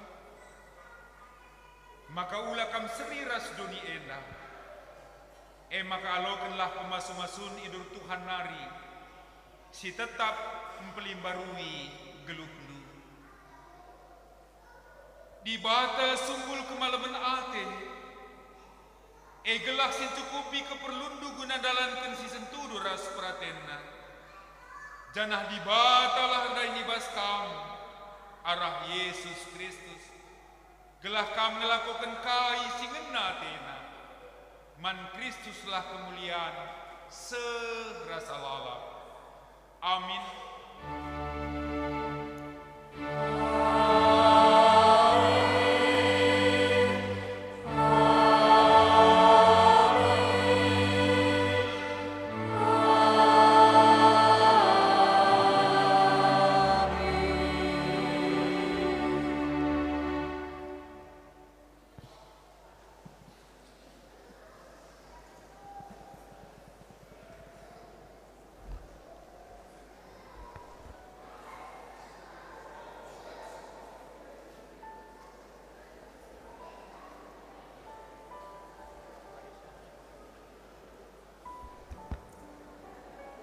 maka ula kam seri ras doni enda. E maka alokenlah pemasu-masun i bas Tuhan nari, si tetap mpelimbarui geluhndu. Dibata sumbul kemalemen ate, e gelah si ncukupi keperlunndu guna ndalanken si sentudu ras peratenNa. Janah Dibatalah ndai i bas kam, arah Yesus Kristus, gelah kam ngelakoken kai si ngena ateNa. Man Kristuslah kemulian seh ras alalap. Amin.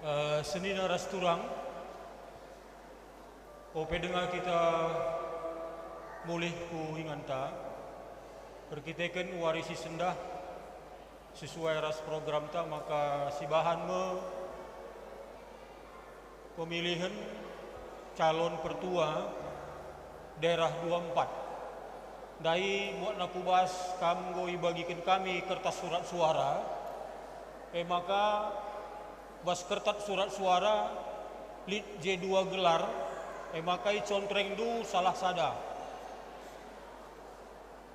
Eh, senina ras turang, ope denga kita mulih ku inganta, erkiteken wari si sendah, sesuai ras programta, maka sibahan me pemilihen calon pertua daerah dua empat. Ndai muatna kubas kam enggo ibagiken kami kertas surat suara, e maka bas kertas surat suara lit je dua gelar, e maka icontrengndu salah sada.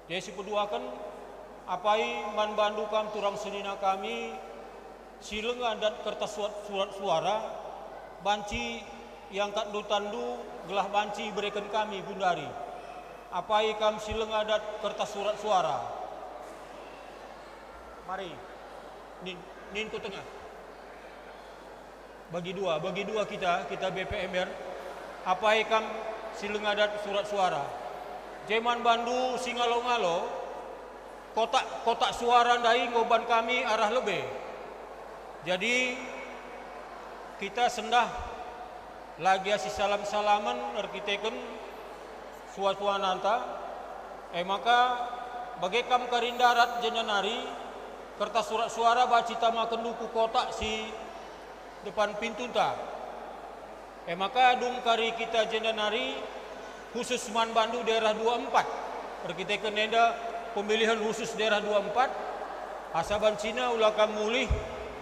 Jadi sipeduaken, apai man bandu kam turang senina kami si langa dat kertas surat, surat suara, banci iangkatndu tanndu gelah banci ibereken kami gundari. Apai kam si langa dat kertas surat suara? Mari, nin, nin ku tengah. Bagi dua, bagi dua kita, kita B P M R. Apai kam si langa dat surat suara? Je man bandu si ngalo-ngalo, kotak, kotak suara ndai enggo ban kami arah lebe. Jadi, kita sendah lagi sisalam-salamen erkiteken sua-suananta, e maka bage kam kari ndarat jenda nari kertas surat suara banci tamakenndu ku kotak si depan pintunta. E maka dung kari kita jenda nari khusus man bandu daerah dua empat. Erkiteken enda pemilihan khusus daerah dua empat, asa bancina ula kam mulih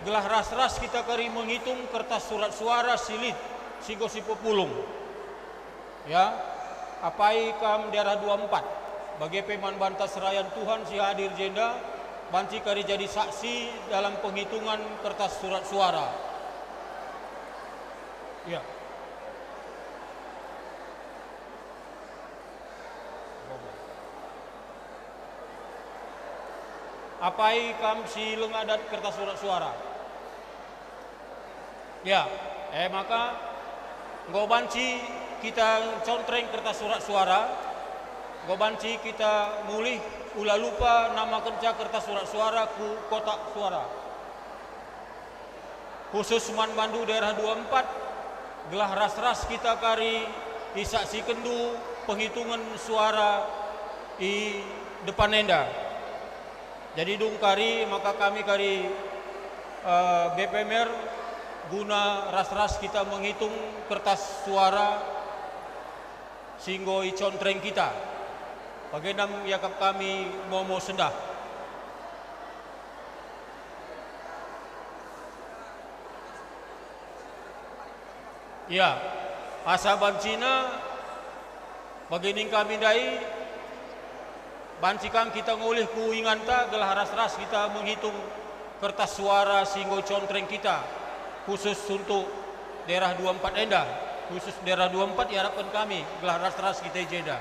gelah ras-ras kita kari menghitung kertas surat suara si lit, si enggo sipepulung. Ya, apai kam daerah dua empat, bage pe man banta serayan Tuhan si hadir jenda, banci kari jadi saksi dalam penghitungan kertas surat suara. Ya. Apai kam si langa dat kertas surat suara? Ya, e maka enggo banci kita contreng kertas surat suara, enggo banci kita mulih, ula lupa namakenca kertas surat suara ku kotak suara. Khusus man bandu daerah dua empat, gelah ras-ras kita kari isaksikendu penghitungan suara i depan enda. Jadi dung kari maka kami kari, eh, B P M R guna ras-ras kita menghitung kertas suara si enggo icontreng kita. Bagenda iakap kami momo sendah. Ya, asa bancina, bage nina kami ndai, banci kam kita ngulih ku inganta gelah ras-ras kita menghitung kertas suara si enggo contreng kita, khusus untuk daerah dua empat enda, khusus daerah dua empat iarapken kami gelah ras-ras kita i jenda.